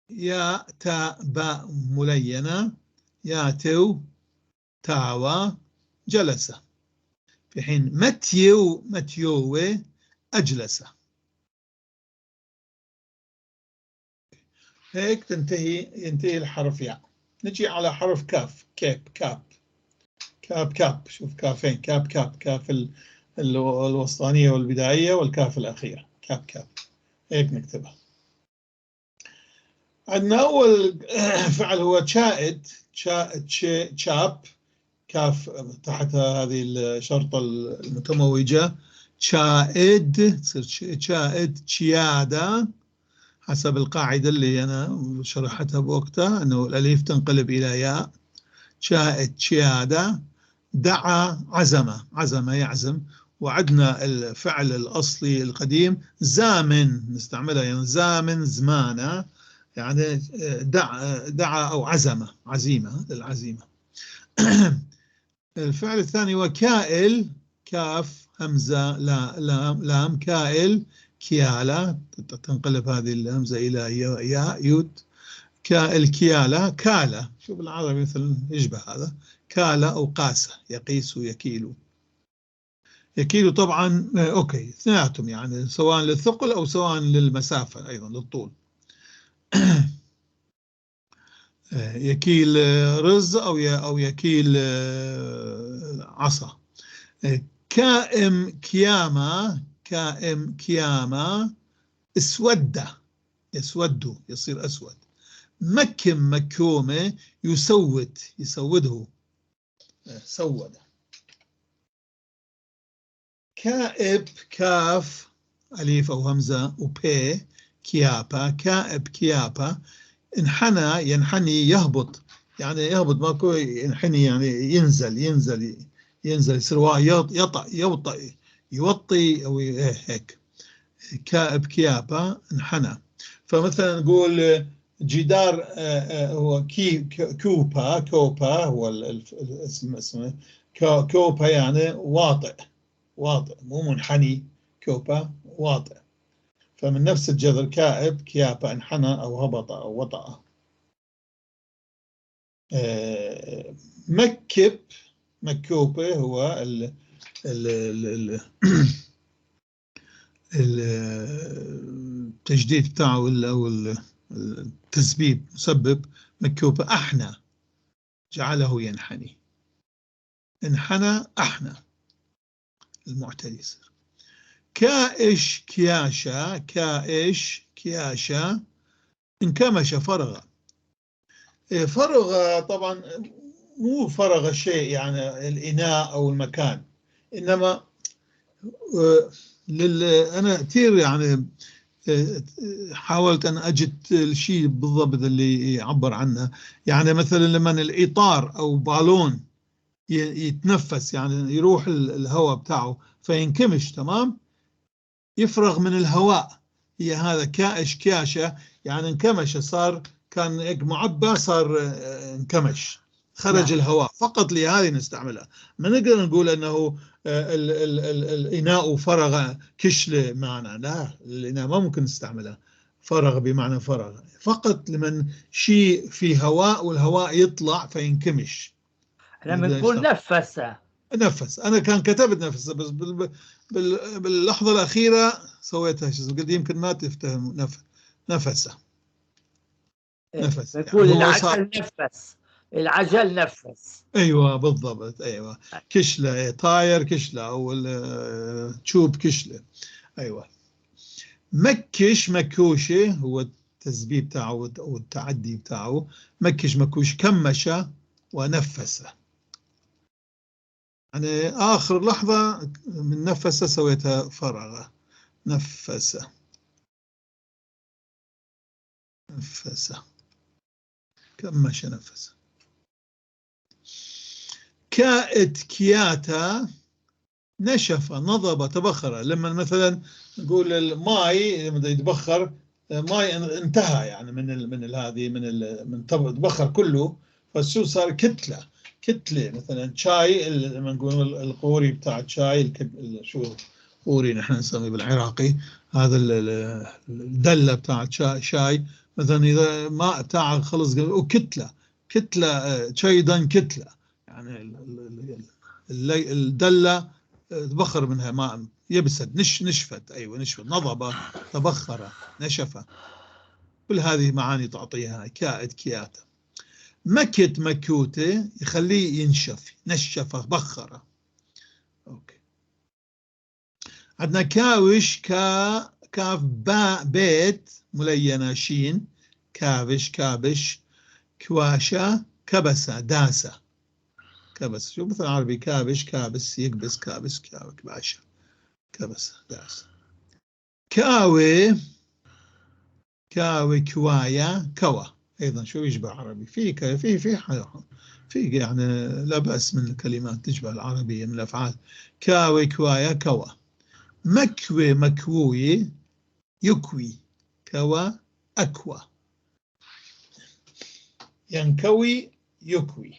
Speaker 2: يا تا باء ملينة، ياتو تاوى جلس. في حين متيو متيوي أجلس. هيك ينتهي الحرف ياء. نجي على حرف كاف، كاب كاب كاب كاب، شوف كافين، كاب كاب، كاف الوسطانية والبدائية والكاف الأخيرة، كاب كاب، هيك نكتبها. عندنا أول فعل هو شائد، شاب، كاف تحت هذه الشرطة المتموجة، شائد تصير شائد، شيادة حسب القاعدة اللي أنا شرحتها بوقتها أنه الأليف تنقلب إلى ياء. شائد شيادة، دعا عزم، عزم يعزم، وعندنا الفعل الأصلي القديم زامن، نستعملها يعني زامن زمانة، يعني دعا أو عزم، عزيمة، للعزيمة. الفعل الثاني وكائل، كاف همزة لا لام لام، كائل كيالة، تنقلب هذه الهمزة إلى ياء يود، كائل كيالة، كالة، شوف بالعربي مثلا يشبه هذا، كالة أو قاسة، يقيس ويكيل، يكيل طبعا okay اثنيناتهم يعني سواء للثقل أو سواء للمسافة أيضا للطول. يكيل رز أو يكيل عصا. كائم كياما، كائم كياما، اسود، يسود يصير أسود. مكم مكومة، يسود، يسوده، سود. كائب كاف أليف أو همزة وبي، كيابا، كائب كيابا، انحنى ينحني يهبط، يعني يهبط ماكو ينحني يعني ينزل ينزل ينزل، يصير يطأ يوطأ يوطي أو هيك. كائب كيابا انحنى. فمثلا نقول جدار هو كي كوبا، كوبا هو الاسم، اسمه كوبا يعني واطئ، واطئ مو منحني، كوبا واطئ. فمن نفس الجذر كائب كيابا انحنى أو هبط أو وطأ. مكب مكوبة هو ال ال ال التجديد بتاعه أو التسبيب، مسبب. مكوبة أحنى، جعله ينحني، انحنى أحنى، المعتدي يصير. كائش كياشا، كائش كياشا، انكمش فرغ. فرغ طبعا مو فرغ الشيء يعني الإناء أو المكان، إنما أنا كثير يعني حاولت أن أجد الشيء بالضبط اللي يعبر عنه. يعني مثلا لما الإطار أو بالون يتنفس يعني يروح الهواء بتاعه فينكمش، تمام، يفرغ من الهواء، هي هذا كائش كياشة يعني انكمش، صار كان هيك معبى صار انكمش، خرج نعم. الهواء فقط، لهذه نستعملها. ما نقدر نقول انه ال ال ال الاناء فرغ كشله معنا، لا، الاناء ما ممكن نستعملها فرغ بمعنى فرغ، فقط لمن شيء في هواء والهواء يطلع فينكمش.
Speaker 1: احنا بنقول نفس،
Speaker 2: نفس. انا كان كتبت نفس بس باللحظه الاخيره سويتها شو اسمه، قلت يمكن ما تفتهم. نفسه، نفس،
Speaker 1: بنقول يعني العجل نفس، العجل نفس.
Speaker 2: ايوه بالضبط، ايوه كشله، طاير كشله او تشوب كشله، ايوه. مكش مكوشه هو التسبيب بتاعه او التعدي بتاعه، مكش مكوش، كمش ونفس، يعني آخر لحظة من نفسه سويتها فرغ، نفس، نفس، كمش نفس. كائت كياتا، نشف نضب تبخر. لما مثلا نقول الماي لما يتبخر، ماي انتهى يعني من من هذه من تبخر كله، فشو صار؟ كتلة، كتلة. مثلا شاي، لما نقول القوري بتاع الشاي، شو قوري نحن نسميه بالعراقي، هذا الدلة بتاع شاي مثلا، إذا ماء بتاعه خلص وكتلة، كتلة شاي دن كتلة، يعني الدلة تبخر منها ماء، يبست، نشفت، أيوة نشفت، نضب، تبخر، نشف، كل هذه معاني تعطيها كائد كياتا. مكت مكوتة يخليه ينشف، نشف، بخره. okay. عندنا كاوش، كاف باء بيت ملينة شين، كابش كابش، كواشة، كبسة، داسة، كبس. شو مثل عربي كابش كابس، يكبس كابس، كباشة، كبسة، داسة. كاوي كاوي كوايا، كوا، أيضا شو يشبه عربي؟ في يعني لا بأس من الكلمات تشبه العربية من الأفعال. كاوي كوايا كوا. مكوي مكوي يكوي. كوا أكوى. ينكوي يكوي.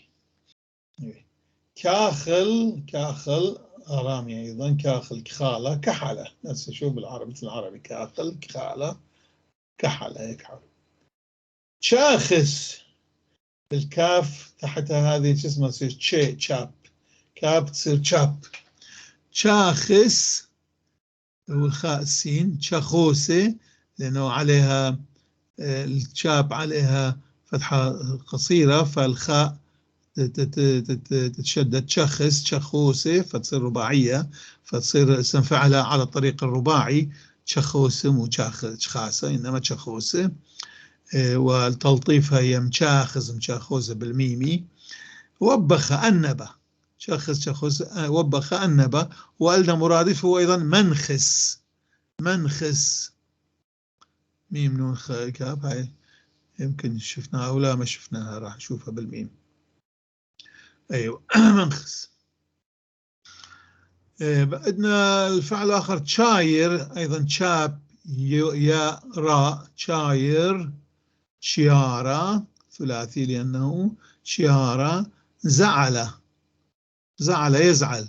Speaker 2: كاخل كاخل أرامي أيضا. كاخل كخالة كحلة، نفس شو بالعربي، مثل العربي كاخل كخالة كحلة يكحل. شاخس الكاف تحتها هذه شو اسمها تصير تشي تشاب، كاف تصير تشاب. شاخس هو الخاء السين. شاخوسة لأنه عليها الشاب عليها فتحة قصيرة فالخاء تتشدد. شخص شخوسة فتصير رباعية، فتصير اسم فعلها على الطريق الرباعي. شخوسة مو شخاسة إنما شخوسة. والتلطيف هي مشاخز مشاخوزة بالميمي. وبخ أنبة. شخص شخوس وبخ أنبة. وألنا مرادفه أيضا منخس. منخس ميم نون خاء كاف، هاي يمكن شفناها أو لا ما شفناها، راح نشوفها بالميم. أيوة منخس. عندنا الفعل الآخر تشاير أيضا، تشاب يا راء. تشاير شيارة ثلاثي لأنه شيارة. زعل زعل يزعل.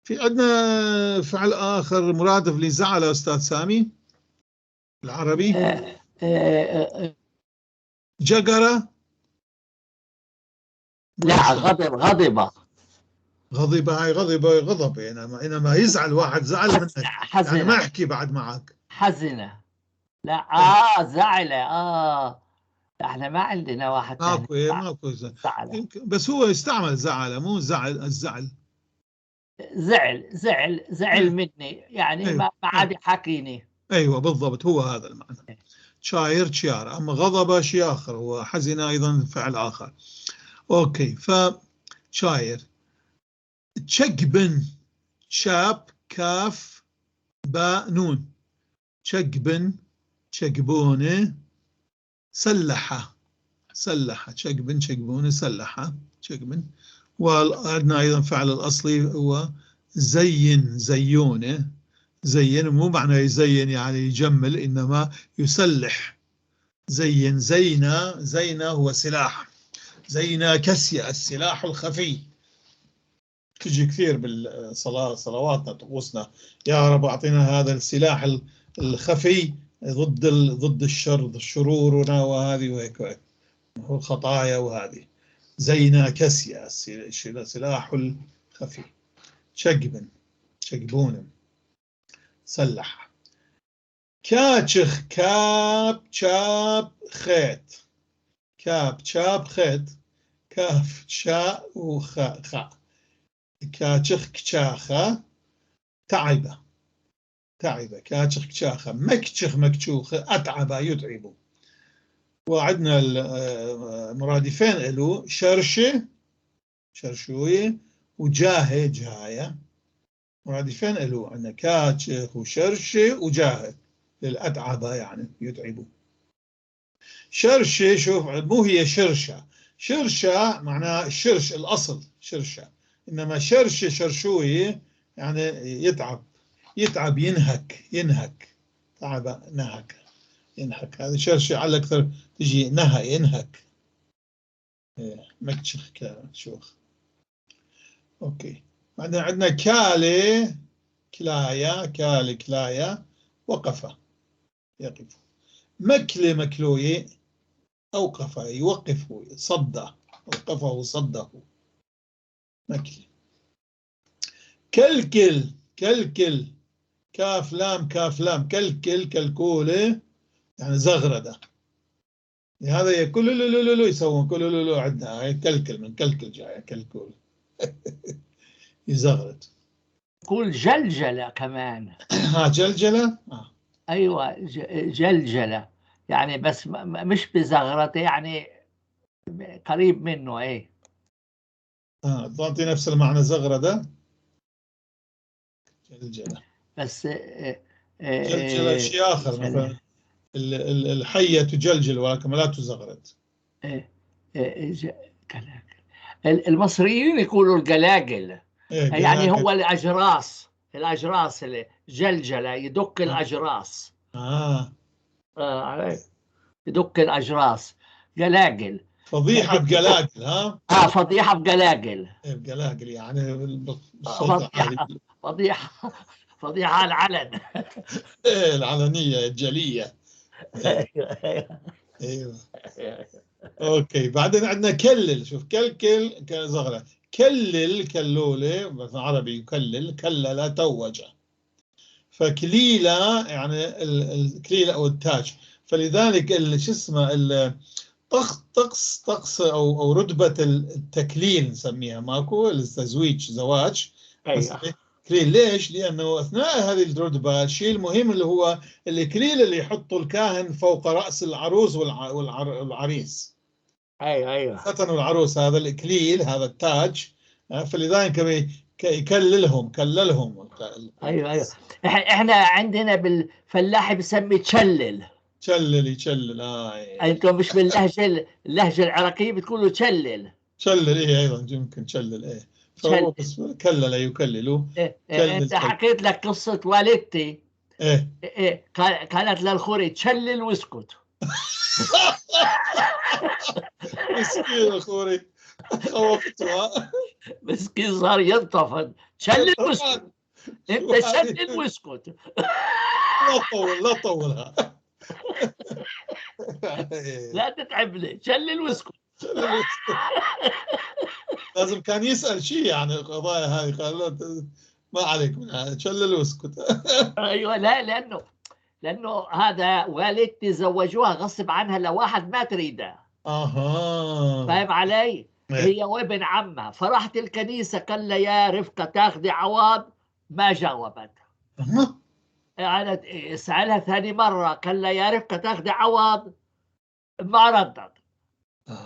Speaker 2: في عندنا فعل آخر مرادف لزعل أستاذ سامي العربي؟ جقرة.
Speaker 1: لا غضب. غضب.
Speaker 2: غضب، هاي غضب غضب يعني إنما يزعل واحد زعل منك
Speaker 1: حزن.
Speaker 2: يعني ما أحكي بعد معك.
Speaker 1: حزنة. لا زعل. احنا ما عندنا واحد
Speaker 2: ماكو
Speaker 1: ثاني.
Speaker 2: ماكو
Speaker 1: زعل.
Speaker 2: بس هو يستعمل زعل مو زعل. الزعل
Speaker 1: زعل زعل زعل مني يعني.
Speaker 2: أيوه.
Speaker 1: ما عاد يحاكيني.
Speaker 2: ايوه بالضبط هو هذا المعنى. شاير شيار. اما غضب شيء اخر، وحزن ايضا فعل اخر. okay فشاير. تشقبن شاب كاف باء نون. تشقبن تشقبونه سلحة. سلحة تشقبن تشقبونه سلحة تشقبن. وعندنا أيضا فعل الأصلي هو زين زيونه. زين مو معنى يزين يعني يجمل، إنما يسلح. زين زينة. زينة هو سلاح. زينة كسية السلاح الخفي. تجي كثير بالصلاة صلواتنا طقوسنا، يا رب أعطينا هذا السلاح الخفي ضد ضد الشر ضد الشرور وهذه وهيك وهيك والخطايا وهذه. زينة كسية السلاح الخفي. شقبن شقبون سلح. كاتشخ كاب شاب خيط. كاب شاب خيط. كاف شاء وخاء خاء. كاتشخ كشاخة تعبة. تعبة كاتشخ كشاخة. مكشخ مكشوخة أتعب يتعب. وعندنا المرادفين له شرشة شرشوية وجاهة جاية. مرادفين له عندنا كاتشخ وشرشة وجاهة للأتعبة يعني يتعبوا. شرشة شوف مو هي شرشة. شرشة معناها الشرش الأصل شرشة، إنما شرشة شرشوية يعني يتعب. يتعب ينهك. ينهك تعب نهك ينهك. هذه شرشة على أكثر تجي نهى ينهك. مكشخ شوخ. okay عندنا كالي كلايا. كالي كلايا وقف يقف. مكلي مكلوي أوقف يوقف صد. أوقفه صده. مكلي. كلكل كلكل كاف لام كاف لام. كلكل كلكولة يعني زغردة. هذا كل لو لو يسوون كل لو لو عندنا هاي كلكل من كلكل جاية كلكول يزغرد.
Speaker 1: قول جلجلة كمان.
Speaker 2: ها جلجلة.
Speaker 1: ايوه جلجلة يعني بس مش بزغرته يعني قريب منه. ايه
Speaker 2: تعطي نفس المعنى زغردة. جلجلة
Speaker 1: بس
Speaker 2: جلجلة شيء آخر مثلا. الحية تجلجل ولكن لا تزغرد.
Speaker 1: إيه إيه جلاجل. المصريين يقولوا الجلاجل.
Speaker 2: إيه
Speaker 1: يعني
Speaker 2: جلاجل.
Speaker 1: هو الأجراس، الأجراس اللي جلجلة، يدق الأجراس. عليك. يدق الأجراس، جلاجل.
Speaker 2: فضيحة بجلاجل. ها؟
Speaker 1: فضيحة بجلاجل.
Speaker 2: إيه، بجلاجل يعني بالصوت العالي.
Speaker 1: فضيحة، فضيحة على العلن.
Speaker 2: إيه، العلنية الجلية. إيه. أيوة. okay، بعدين عندنا كلل. شوف كلكل كزغرة، كلل كلولة مثلا عربي يكلل، كلل توج. فكليلة يعني الكليلة أو التاج. فلذلك شو اسمه طقس، طقس أو رتبة التكليل نسميها، ماكو التزويج، زواج.
Speaker 1: أيوة.
Speaker 2: كليل ليش؟ لأنه أثناء هذه الرتبة الشيء المهم اللي هو الإكليل اللي يحطه الكاهن فوق رأس العروس والعريس.
Speaker 1: أيوة، أيوة.
Speaker 2: ختنوا العروس، هذا الإكليل، هذا التاج. فلذلك يكللهم، كللهم.
Speaker 1: أيوة، أيوة. إحنا عندنا بالفلاحي بسمي تشلل.
Speaker 2: تشلل، يشلل.
Speaker 1: أنتم مش باللهجة، اللهجة العراقية بتقولوا تشلل.
Speaker 2: تشلل، إيه، أيضا يمكن تشلل، إيه. فهو بس كلل يكللوا.
Speaker 1: إيه،
Speaker 2: كلل،
Speaker 1: أنت
Speaker 2: كلل.
Speaker 1: حكيت لك قصة والدتي.
Speaker 2: إيه.
Speaker 1: إيه، قالت للخوري تشلل واسكت.
Speaker 2: مسكين الخوري، خوفته.
Speaker 1: مسكين صار ينتفض. تشلل واسكت. أنت تشلل واسكت.
Speaker 2: لا تطول، لا تطولها.
Speaker 1: لا تتعبني، شلل واسكت.
Speaker 2: لازم كان يسأل شيء عن القضايا هذه، قال له ما عليك من هذا، شلل واسكت.
Speaker 1: ايوه، لا، لأنه هذا والدتي زوجوها غصب عنها لواحد ما تريده. فاهم علي؟ هي وابن عمها. فراحت الكنيسة قال لها يا رفقة تاخذي عوض، ما جاوبت. يعني سألها ثاني مرة قال لها يا رفقة تاخذي عوض، ما ردت.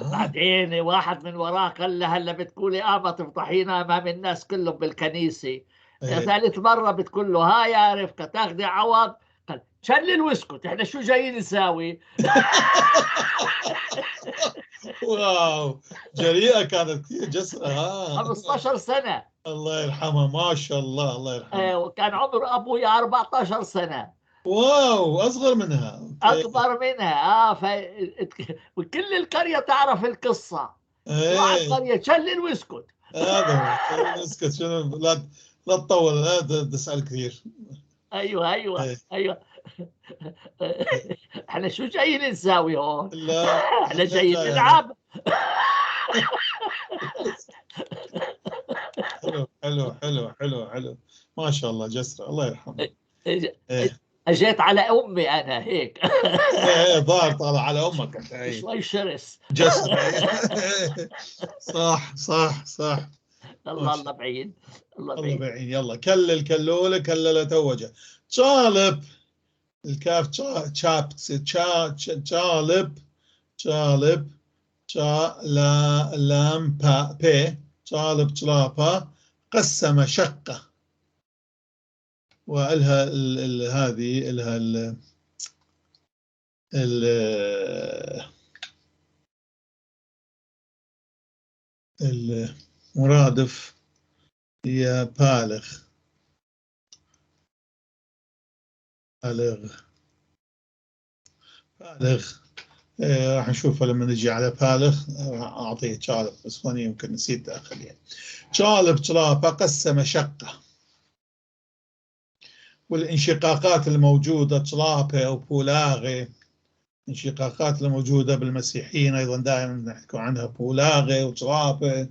Speaker 1: بعدين واحد من وراه قال لها هلا بتقولي ما تفضحينا امام الناس كلهم بالكنيسة. ثالث مرة بتقول له ها يا رفقة تاخذي عوض، قال شلل واسكت، احنا شو جايين نساوي؟
Speaker 2: واو، جريئة كانت كثير جسرة.
Speaker 1: 15 سنة.
Speaker 2: الله يرحمها، ما شاء الله، الله يرحمها.
Speaker 1: وكان عمر أبوي 14 سنة.
Speaker 2: واو، أصغر منها.
Speaker 1: أكبر منها. وكل القرية تعرف القصة. وعلى القرية شلل واسكت.
Speaker 2: هذا هو، شلل واسكت، شنو؟ لا تطول، لا تسأل كثير.
Speaker 1: أيوة، أيوة، أيوة. احنا شو جايين نساوي هون؟
Speaker 2: لا،
Speaker 1: احنا جايين
Speaker 2: لا، لا.
Speaker 1: نلعب.
Speaker 2: حلو، حلو، حلو، حلو، حلو، ما شاء الله، جسرة، الله يرحمه.
Speaker 1: اجيت على امي انا هيك.
Speaker 2: إيه، ظاهر طالع على امك انت. إيه.
Speaker 1: شوي شرس.
Speaker 2: جسر. صح، صح، صح.
Speaker 1: الله، الله بعين، الله
Speaker 2: الله
Speaker 1: بعين.
Speaker 2: بعين. يلا كلل كلولة كلل توجه. شالب الكاف، شاب، شا، شالب، شالب، شا، لا، لام، با، بي، شالب، شلابا، قسم شقة. وإلها هذه، إلها المرادف هي بالغ. بالغ، بالغ. راح نشوفها لما نجي على بالغ. راح أعطيه شالب، بس هون يمكن نسيت أخليها. شالب شلابا قسم شقة. والانشقاقات الموجودة شلابة أو بولاغة، انشقاقات الموجودة بالمسيحيين أيضا دائما نحكي عنها، بولاغة وشلابة،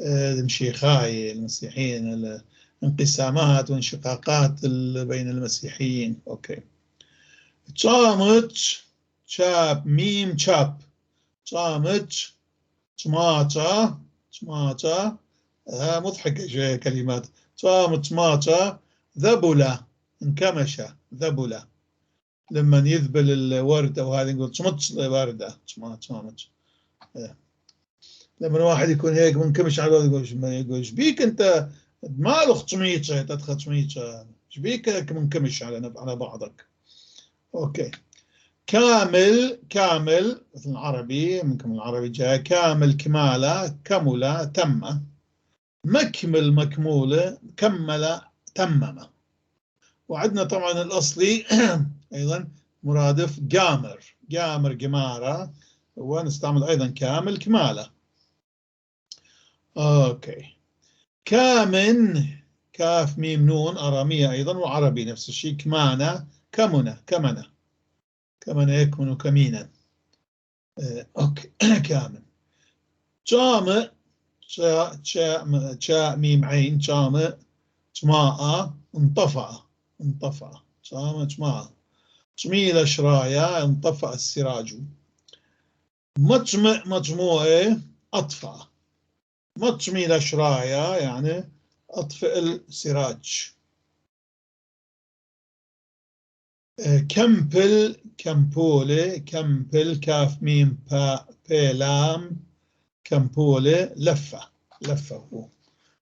Speaker 2: المشيخاي المسيحيين، الانقسامات وانشقاقات بين المسيحيين. أوكي. تشامتش، شاب، ميم، شاب. تشامتش، تشماتشا، تشماتشا. مضحكة شوية كلمات. تشامتش، تشماتشا، ذبلة، انكمشة، ذبلة. لما يذبل الورد أو هذه نقول تشمتش الوردة، تشمتش. لما واحد يكون هيك منكمش على الورد يقول ايش بيك أنت؟ مالك تشميتشة، تدخل تشميتشة، ايش بيك هيك منكمش على بعضك؟ أوكي. كامل كامل مثل العربي، منكم العربي جاي كامل كمالة كمل تم. مكمل مكمولة كمل تمم. وعندنا طبعا الأصلي أيضا مرادف جامر، جامر جمارة، ونستعمل أيضا كامل كمالة. okay. كامن كاف ميم نون أرامية أيضا وعربي نفس الشيء. كمانة كمنة كمنة كمن يكمن كمينا. okay كامن. جامع تشاء ميم عين جامع جماعة انطفأ انطفأ جامع جماعة. جميل شرايا انطفأ السراج. مجمع مجموعة أطفأ. مجميل شرايا يعني أطفئ السراج. كمبل كمبولة كمبل كاف ميم با بي لام كمبولة لفة لفه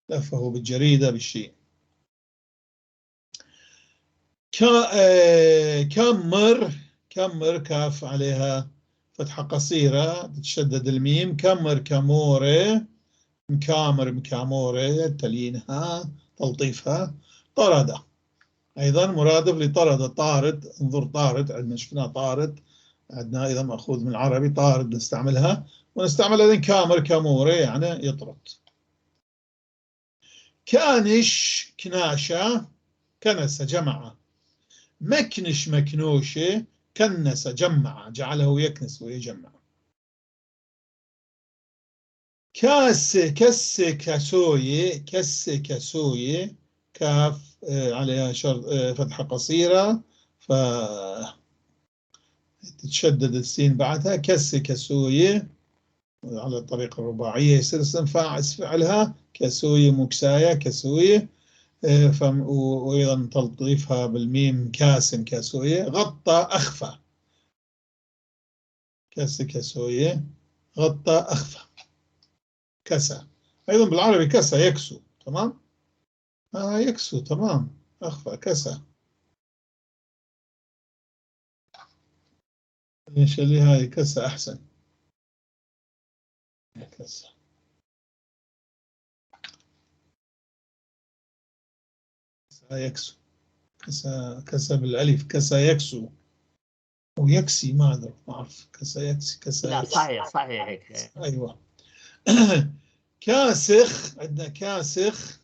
Speaker 2: لفه بالجريدة بالشيء. كمر كمر كاف عليها فتحة قصيرة تتشدد الميم. كمر كمورة مكامر مكامورة تلينها تلطيفها. طرد أيضا مرادف لطرد طارد، انظر طارد عندنا شفنا طارد، عندنا أيضا مأخوذ من العربي طارد نستعملها، ونستعمل أيضا كامر كامورة يعني يطرد. كانش كناشة كنس جمع. مكنش مكنوشة كنس جمع، جعله يكنس ويجمع. كاس كس كسوية كس كسوية كاف عليها شرط فتحة قصيرة ف تتشدد السين بعدها. كس كسوية على الطريقة الرباعية يصير اسم فعلها كسوية مكساية كسوية، وأيضا تلطيفها بالميم كاسم كسوية. غطى أخفى كس كسوية غطى أخفى. كسى أيضا بالعربي كسى يكسو تمام، يكسو تمام أخفى كسى. نخلي هاي كسى أحسن. كسى يكسو كسى كسى بالألف كسى يكسو أو يكسي ما أدري ما أعرف كسى يكسي كسى.
Speaker 1: لا صحيح صحيح هيك.
Speaker 2: أيوة. كاسخ عندنا كاسخ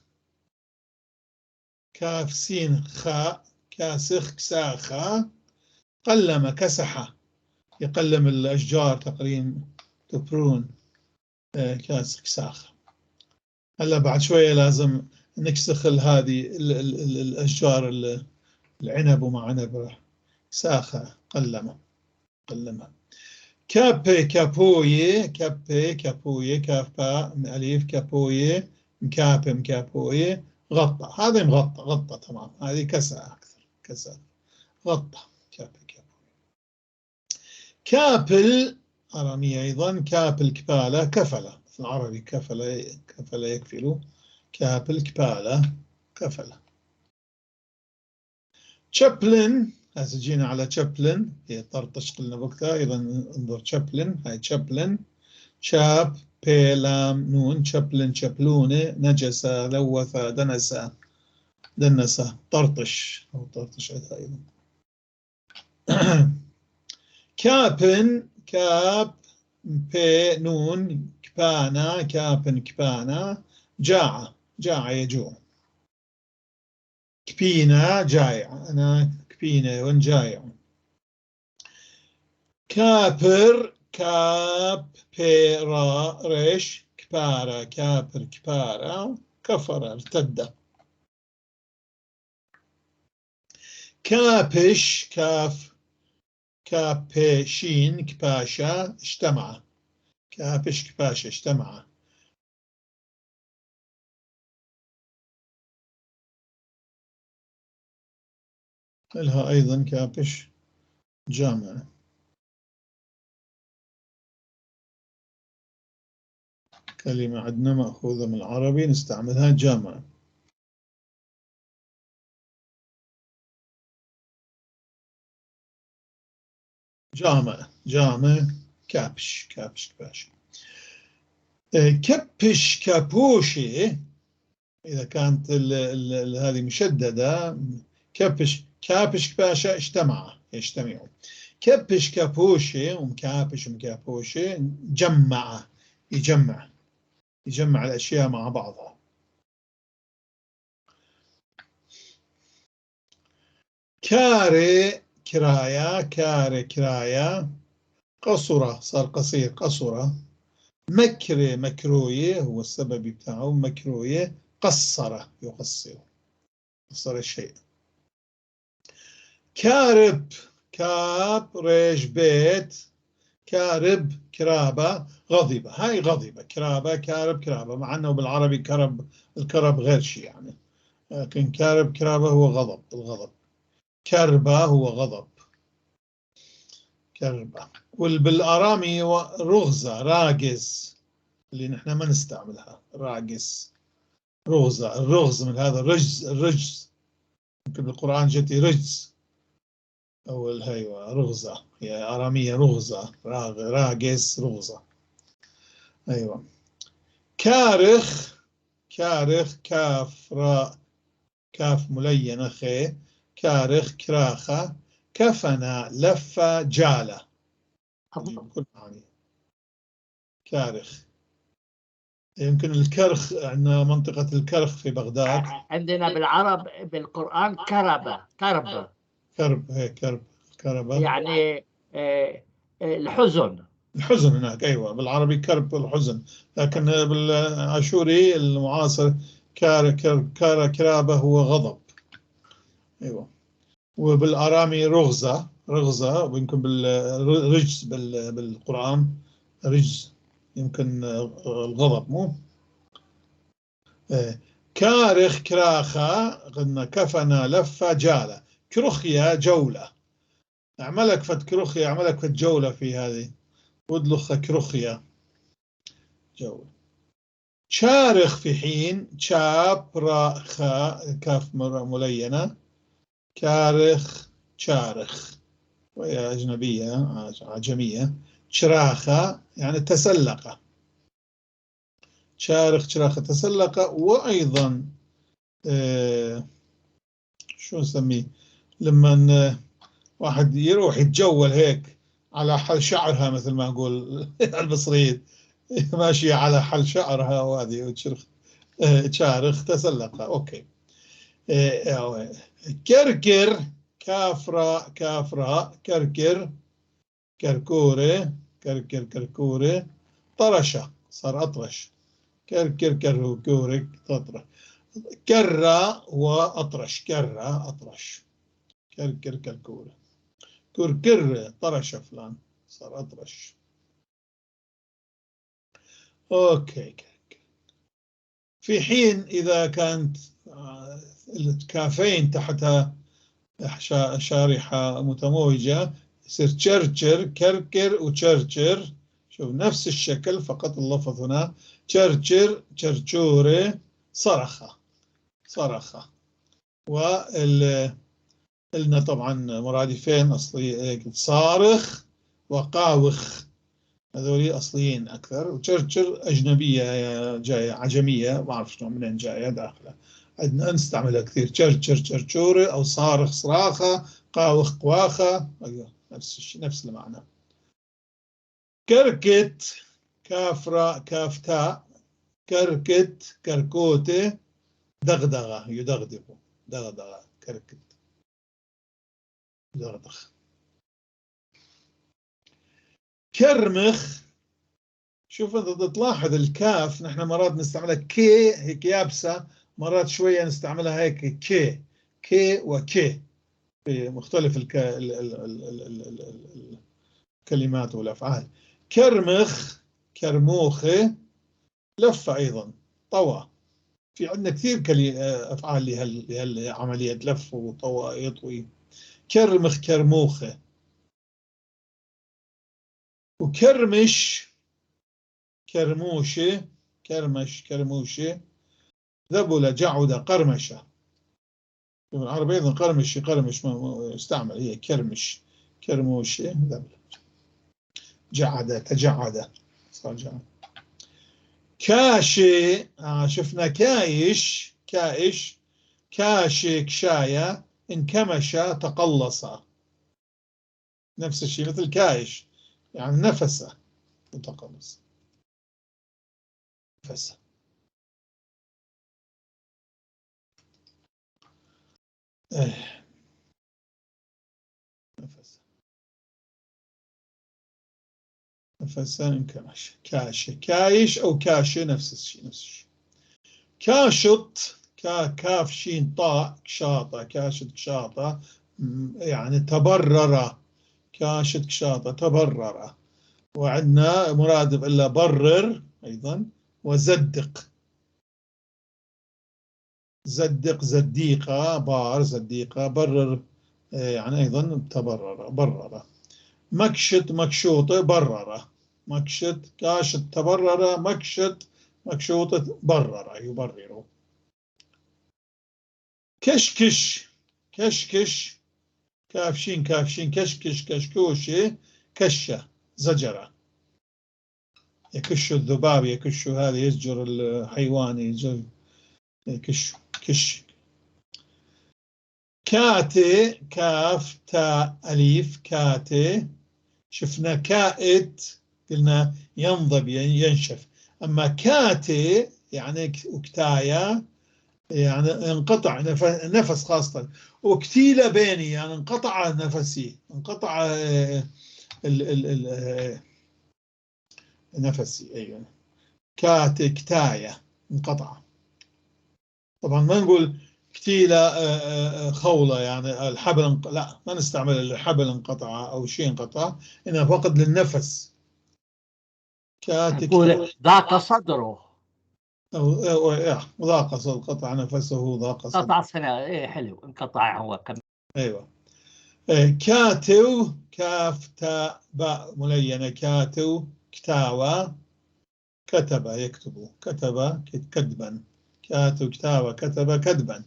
Speaker 2: كاف سين خاء كاسخ كساخة قلم كسحة يقلم الأشجار تقريبا تبرون. كاسخ كساخة. هلا بعد شوية لازم نكسخ هذه الأشجار العنب وما عنب. كساخة قلم قلمها. كابي كابوية كابي كابوية كاف باء أليف كابوية مكابي مكابوية غطى. هذا مغطى غطى تمام، هذه كسى أكثر كسى غطى كابي كابوية. كابل أرامية أيضا كابل كبالة كفلة مثل العربي كفلة كفلة يكفل كابل كبالة كفلة. تشابلن هسه جينا على تشابلن هي طرطش قلنا بوقتها أيضا انظر تشابلن هاي تشابلن شاب بي لام نون تشابلن تشابلونة نجس لوث دنس دنس طرطش أو طرطش عندها أيضا. كابن كاب بي نون كبانا كابن كبانا جاع جاع يجوع. كبينا جايع أنا كبينا وين جايع. كابر كاب بيرا ريش كبارا كابر كبارا كفر ارتد. كابش كاف كابشين كباشا اجتمع كابش كباشا اجتمع. لها أيضا كابش جامع. كلمة عندنا مأخوذة من العربي نستعملها جامع. جامع جامع كابش كابش كباش. كبش كابوشي إذا كانت ال هذه مشددة، كبش كابش كباشة اجتمع يجتمعوا. كبش كابوشي ومكابش ومكابوشي جمع يجمع يجمع الأشياء مع بعضها. كاري كراية كاري كراية قصرة صار قصير قصرة. مكري مكروية هو السبب بتاعه مكروية. قصر يقصر قصر الشيء. كارب كاب ريش بيت كارب كرابة غضبة. هاي غضبة كرابة كارب كرابة، مع أنه بالعربي كرب الكرب غير شيء يعني، لكن كارب كرابة هو غضب الغضب. كربة هو غضب كربة. وبالآرامي هو رغزة راجز اللي نحن ما نستعملها راجز رغزة. الرغز من هذا الرجز الرجز يمكن بالقرآن جتي رجز أو أيوة رغزة، هي آرامية رغزة راجز رغزة. أيوة. كارخ كارخ كاف راء كاف ملينة خي كارخ كراخة كفنا لفة جالة كل معاني كارخ. يمكن الكرخ عندنا منطقة الكرخ في بغداد.
Speaker 1: عندنا بالعرب بالقرآن كربة كرب
Speaker 2: كرب هي كرب كربة
Speaker 1: يعني الحزن
Speaker 2: الحزن هناك. أيوة بالعربي كرب الحزن، لكن بالعاشوري المعاصر كار كار كرابة هو غضب. أيوة. وبالآرامي رغزة رغزة، ويمكن بالرجز بالقرآن رجز يمكن الغضب مو. كارخ كراخة قلنا كفنا لفة جالة. كرخية جولة، اعملك فت كرخية اعملك فت جولة في هذه ودلخ كرخية جولة. شارخ في حين شاب راء خاء كاف ملينة كارخ شارخ وهي أجنبية عجمية. شراخة يعني تسلق شارخ شراخة تسلق. وأيضا شو نسميه لما واحد يروح يتجول هيك على حل شعرها مثل ما نقول المصريين ماشية على حل شعرها وهذه شارخ تسلق. أوكي. كركر كافرة كافرة كركر كركورة كركر كركورة طرشة صار أطرش كركر كركورة تطرش كرة وأطرش كرة أطرش كركر كركورة كركر طرش فلان صار أطرش. أوكي. في حين إذا كانت الكافين تحتها شارحة متموجة يصير تشرشر كركر وتشرشر. شوف نفس الشكل فقط اللفظ هنا تشرشر تشرشورة صرخة صرخة. وال لنا طبعا مرادفين أصلي صارخ وقاوخ، هذول أصليين أكثر. وتشرشر أجنبية جاية عجمية ما أعرف شلون منين جاية داخلة عندنا نستعملها كثير. تشرشر تشرشورة أو صارخ صراخة قاوخ قواخة. أيوة نفس الشيء نفس المعنى. كركت كافرة كافتاء كركت كركوتة دغدغة يدغدغ دغدغة كركت دغدغ. كرمخ شوف انت تلاحظ الكاف نحن مرات نستعملها كي هيك يابسة، مرات شوية نستعملها هيك كي كي وكي في مختلف الكلمات والأفعال. كرمخ كرموخة لفة أيضا طوى. في عندنا كثير أفعال لهالعملية لف وطوى يطوي. كرمخ كرموخة. وكرمش كرموشة كرمش كرموشة ذبل جعد قرمشة. بالعربية أيضا قرمش قرمش ما يستعمل، هي كرمش كرموشة ذبل. جعد، تجعد، صار جعد. كاشي، شفنا كايش، كائش، كاشي، كشاية، انكمش، تقلص، نفس الشيء مثل كايش، يعني نفسه متقلص، نفسه. نفسه، نفسه، انكمش. كاشي، كايش أو كاشي، نفس الشيء، نفس الشيء. كاشط، كاف شين طاء، كشاطة، كاشط، كشاطة، يعني تبرر، كاشط كشاطة تبرر. وعندنا مرادف إلا برر أيضا، وزدق، زدق، زديقة، بار، زديقة، برر، يعني أيضا تبرر، برر. مكشط، مكشوطة، برر، مكشط، كاشط تبرر، مكشط، مكشوطة، برر، يبرر. كشكش، كشكش، كاف شين كاف شين، كشكش، كشكوشي، كشة، زجرة، يكش الذباب، يكش هذا، يزجر الحيوان، يزجر، يكش، كش. كاتي، كاف تاء أليف، كاتي، شفنا كائت قلنا ينضب ينشف، أما كاتي يعني وكتايا يعني انقطع نفس خاصة، وكتيلة بيني يعني انقطع نفسي، انقطع ال ال ال نفسي، أيوة. كاتي كتايا انقطع. طبعا ما نقول كتيلة خولة يعني الحبل، لا ما نستعمل الحبل انقطع أو شيء انقطع، إنه فقط للنفس. كاتي
Speaker 1: ضاق صدره،
Speaker 2: ضاق صدره، قطع نفسه، ضاق صدره،
Speaker 1: قطع سنة. إيه حلو، انقطع هو كم.
Speaker 2: أيوة. كاتو، كاف تاء باء ملينة، كاتو، كتاوى، كتب يكتب، كتب كتبا، كاتو كتاوى كتب كتبا.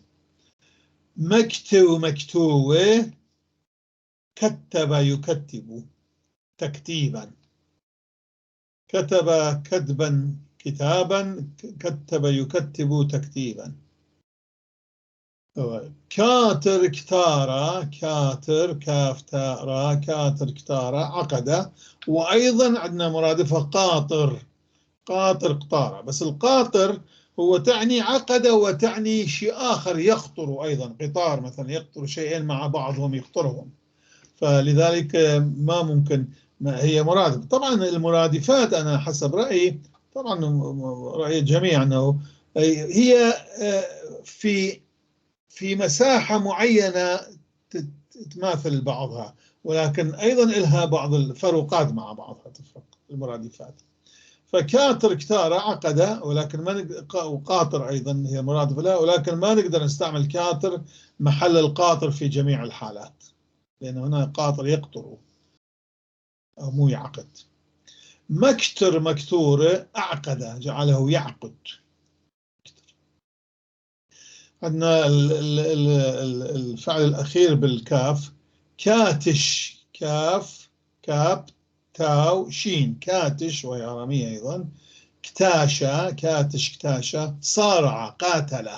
Speaker 2: مكتو مكتوة، كتب يكتب تكتيبا، كتب كتبا كتابا، كتب يكتب تكتيبا. كاتر كتارا، كاتر كاف تاء را، كاتر كتارا، عقد. وأيضا عندنا مرادفة قاطر، قاطر قطارة، بس القاطر هو تعني عقد وتعني شيء آخر يخطر أيضا، قطار مثلا يقطر شيئين مع بعضهم يقطرهم، فلذلك ما ممكن، ما هي مرادف. طبعا المرادفات أنا حسب رأيي، طبعا رأي الجميع، أنه هي في مساحة معينة تماثل بعضها، ولكن أيضا لها بعض الفروقات مع بعضها، تفرق المرادفات. فكاتر كتارة عقد، ولكن ما وقاطر أيضا هي مرادفة لها، ولكن ما نقدر نستعمل كاتر محل القاطر في جميع الحالات، لأن هنا قاطر يقطر أو مو يعقد. مكتر مكتور أعقد، جعله يعقد. عندنا الفعل الأخير بالكاف، كاتش، كاف كاب تاو شين، كاتش وهي آرامية أيضا، كتاشا، كاتش كتاشا، صارع، قاتل،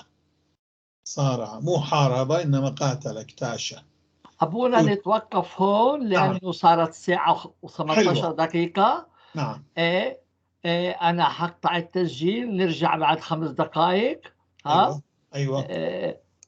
Speaker 2: صارع مو حارب إنما قاتل، كتاشا.
Speaker 1: أبونا نتوقف هون لأنه نعم. صارت ساعة و18 دقيقة.
Speaker 2: نعم.
Speaker 1: إيه إيه أنا حقطع التسجيل، نرجع بعد 5 دقائق. ها؟
Speaker 2: أيوة. أيوة.
Speaker 1: إيه.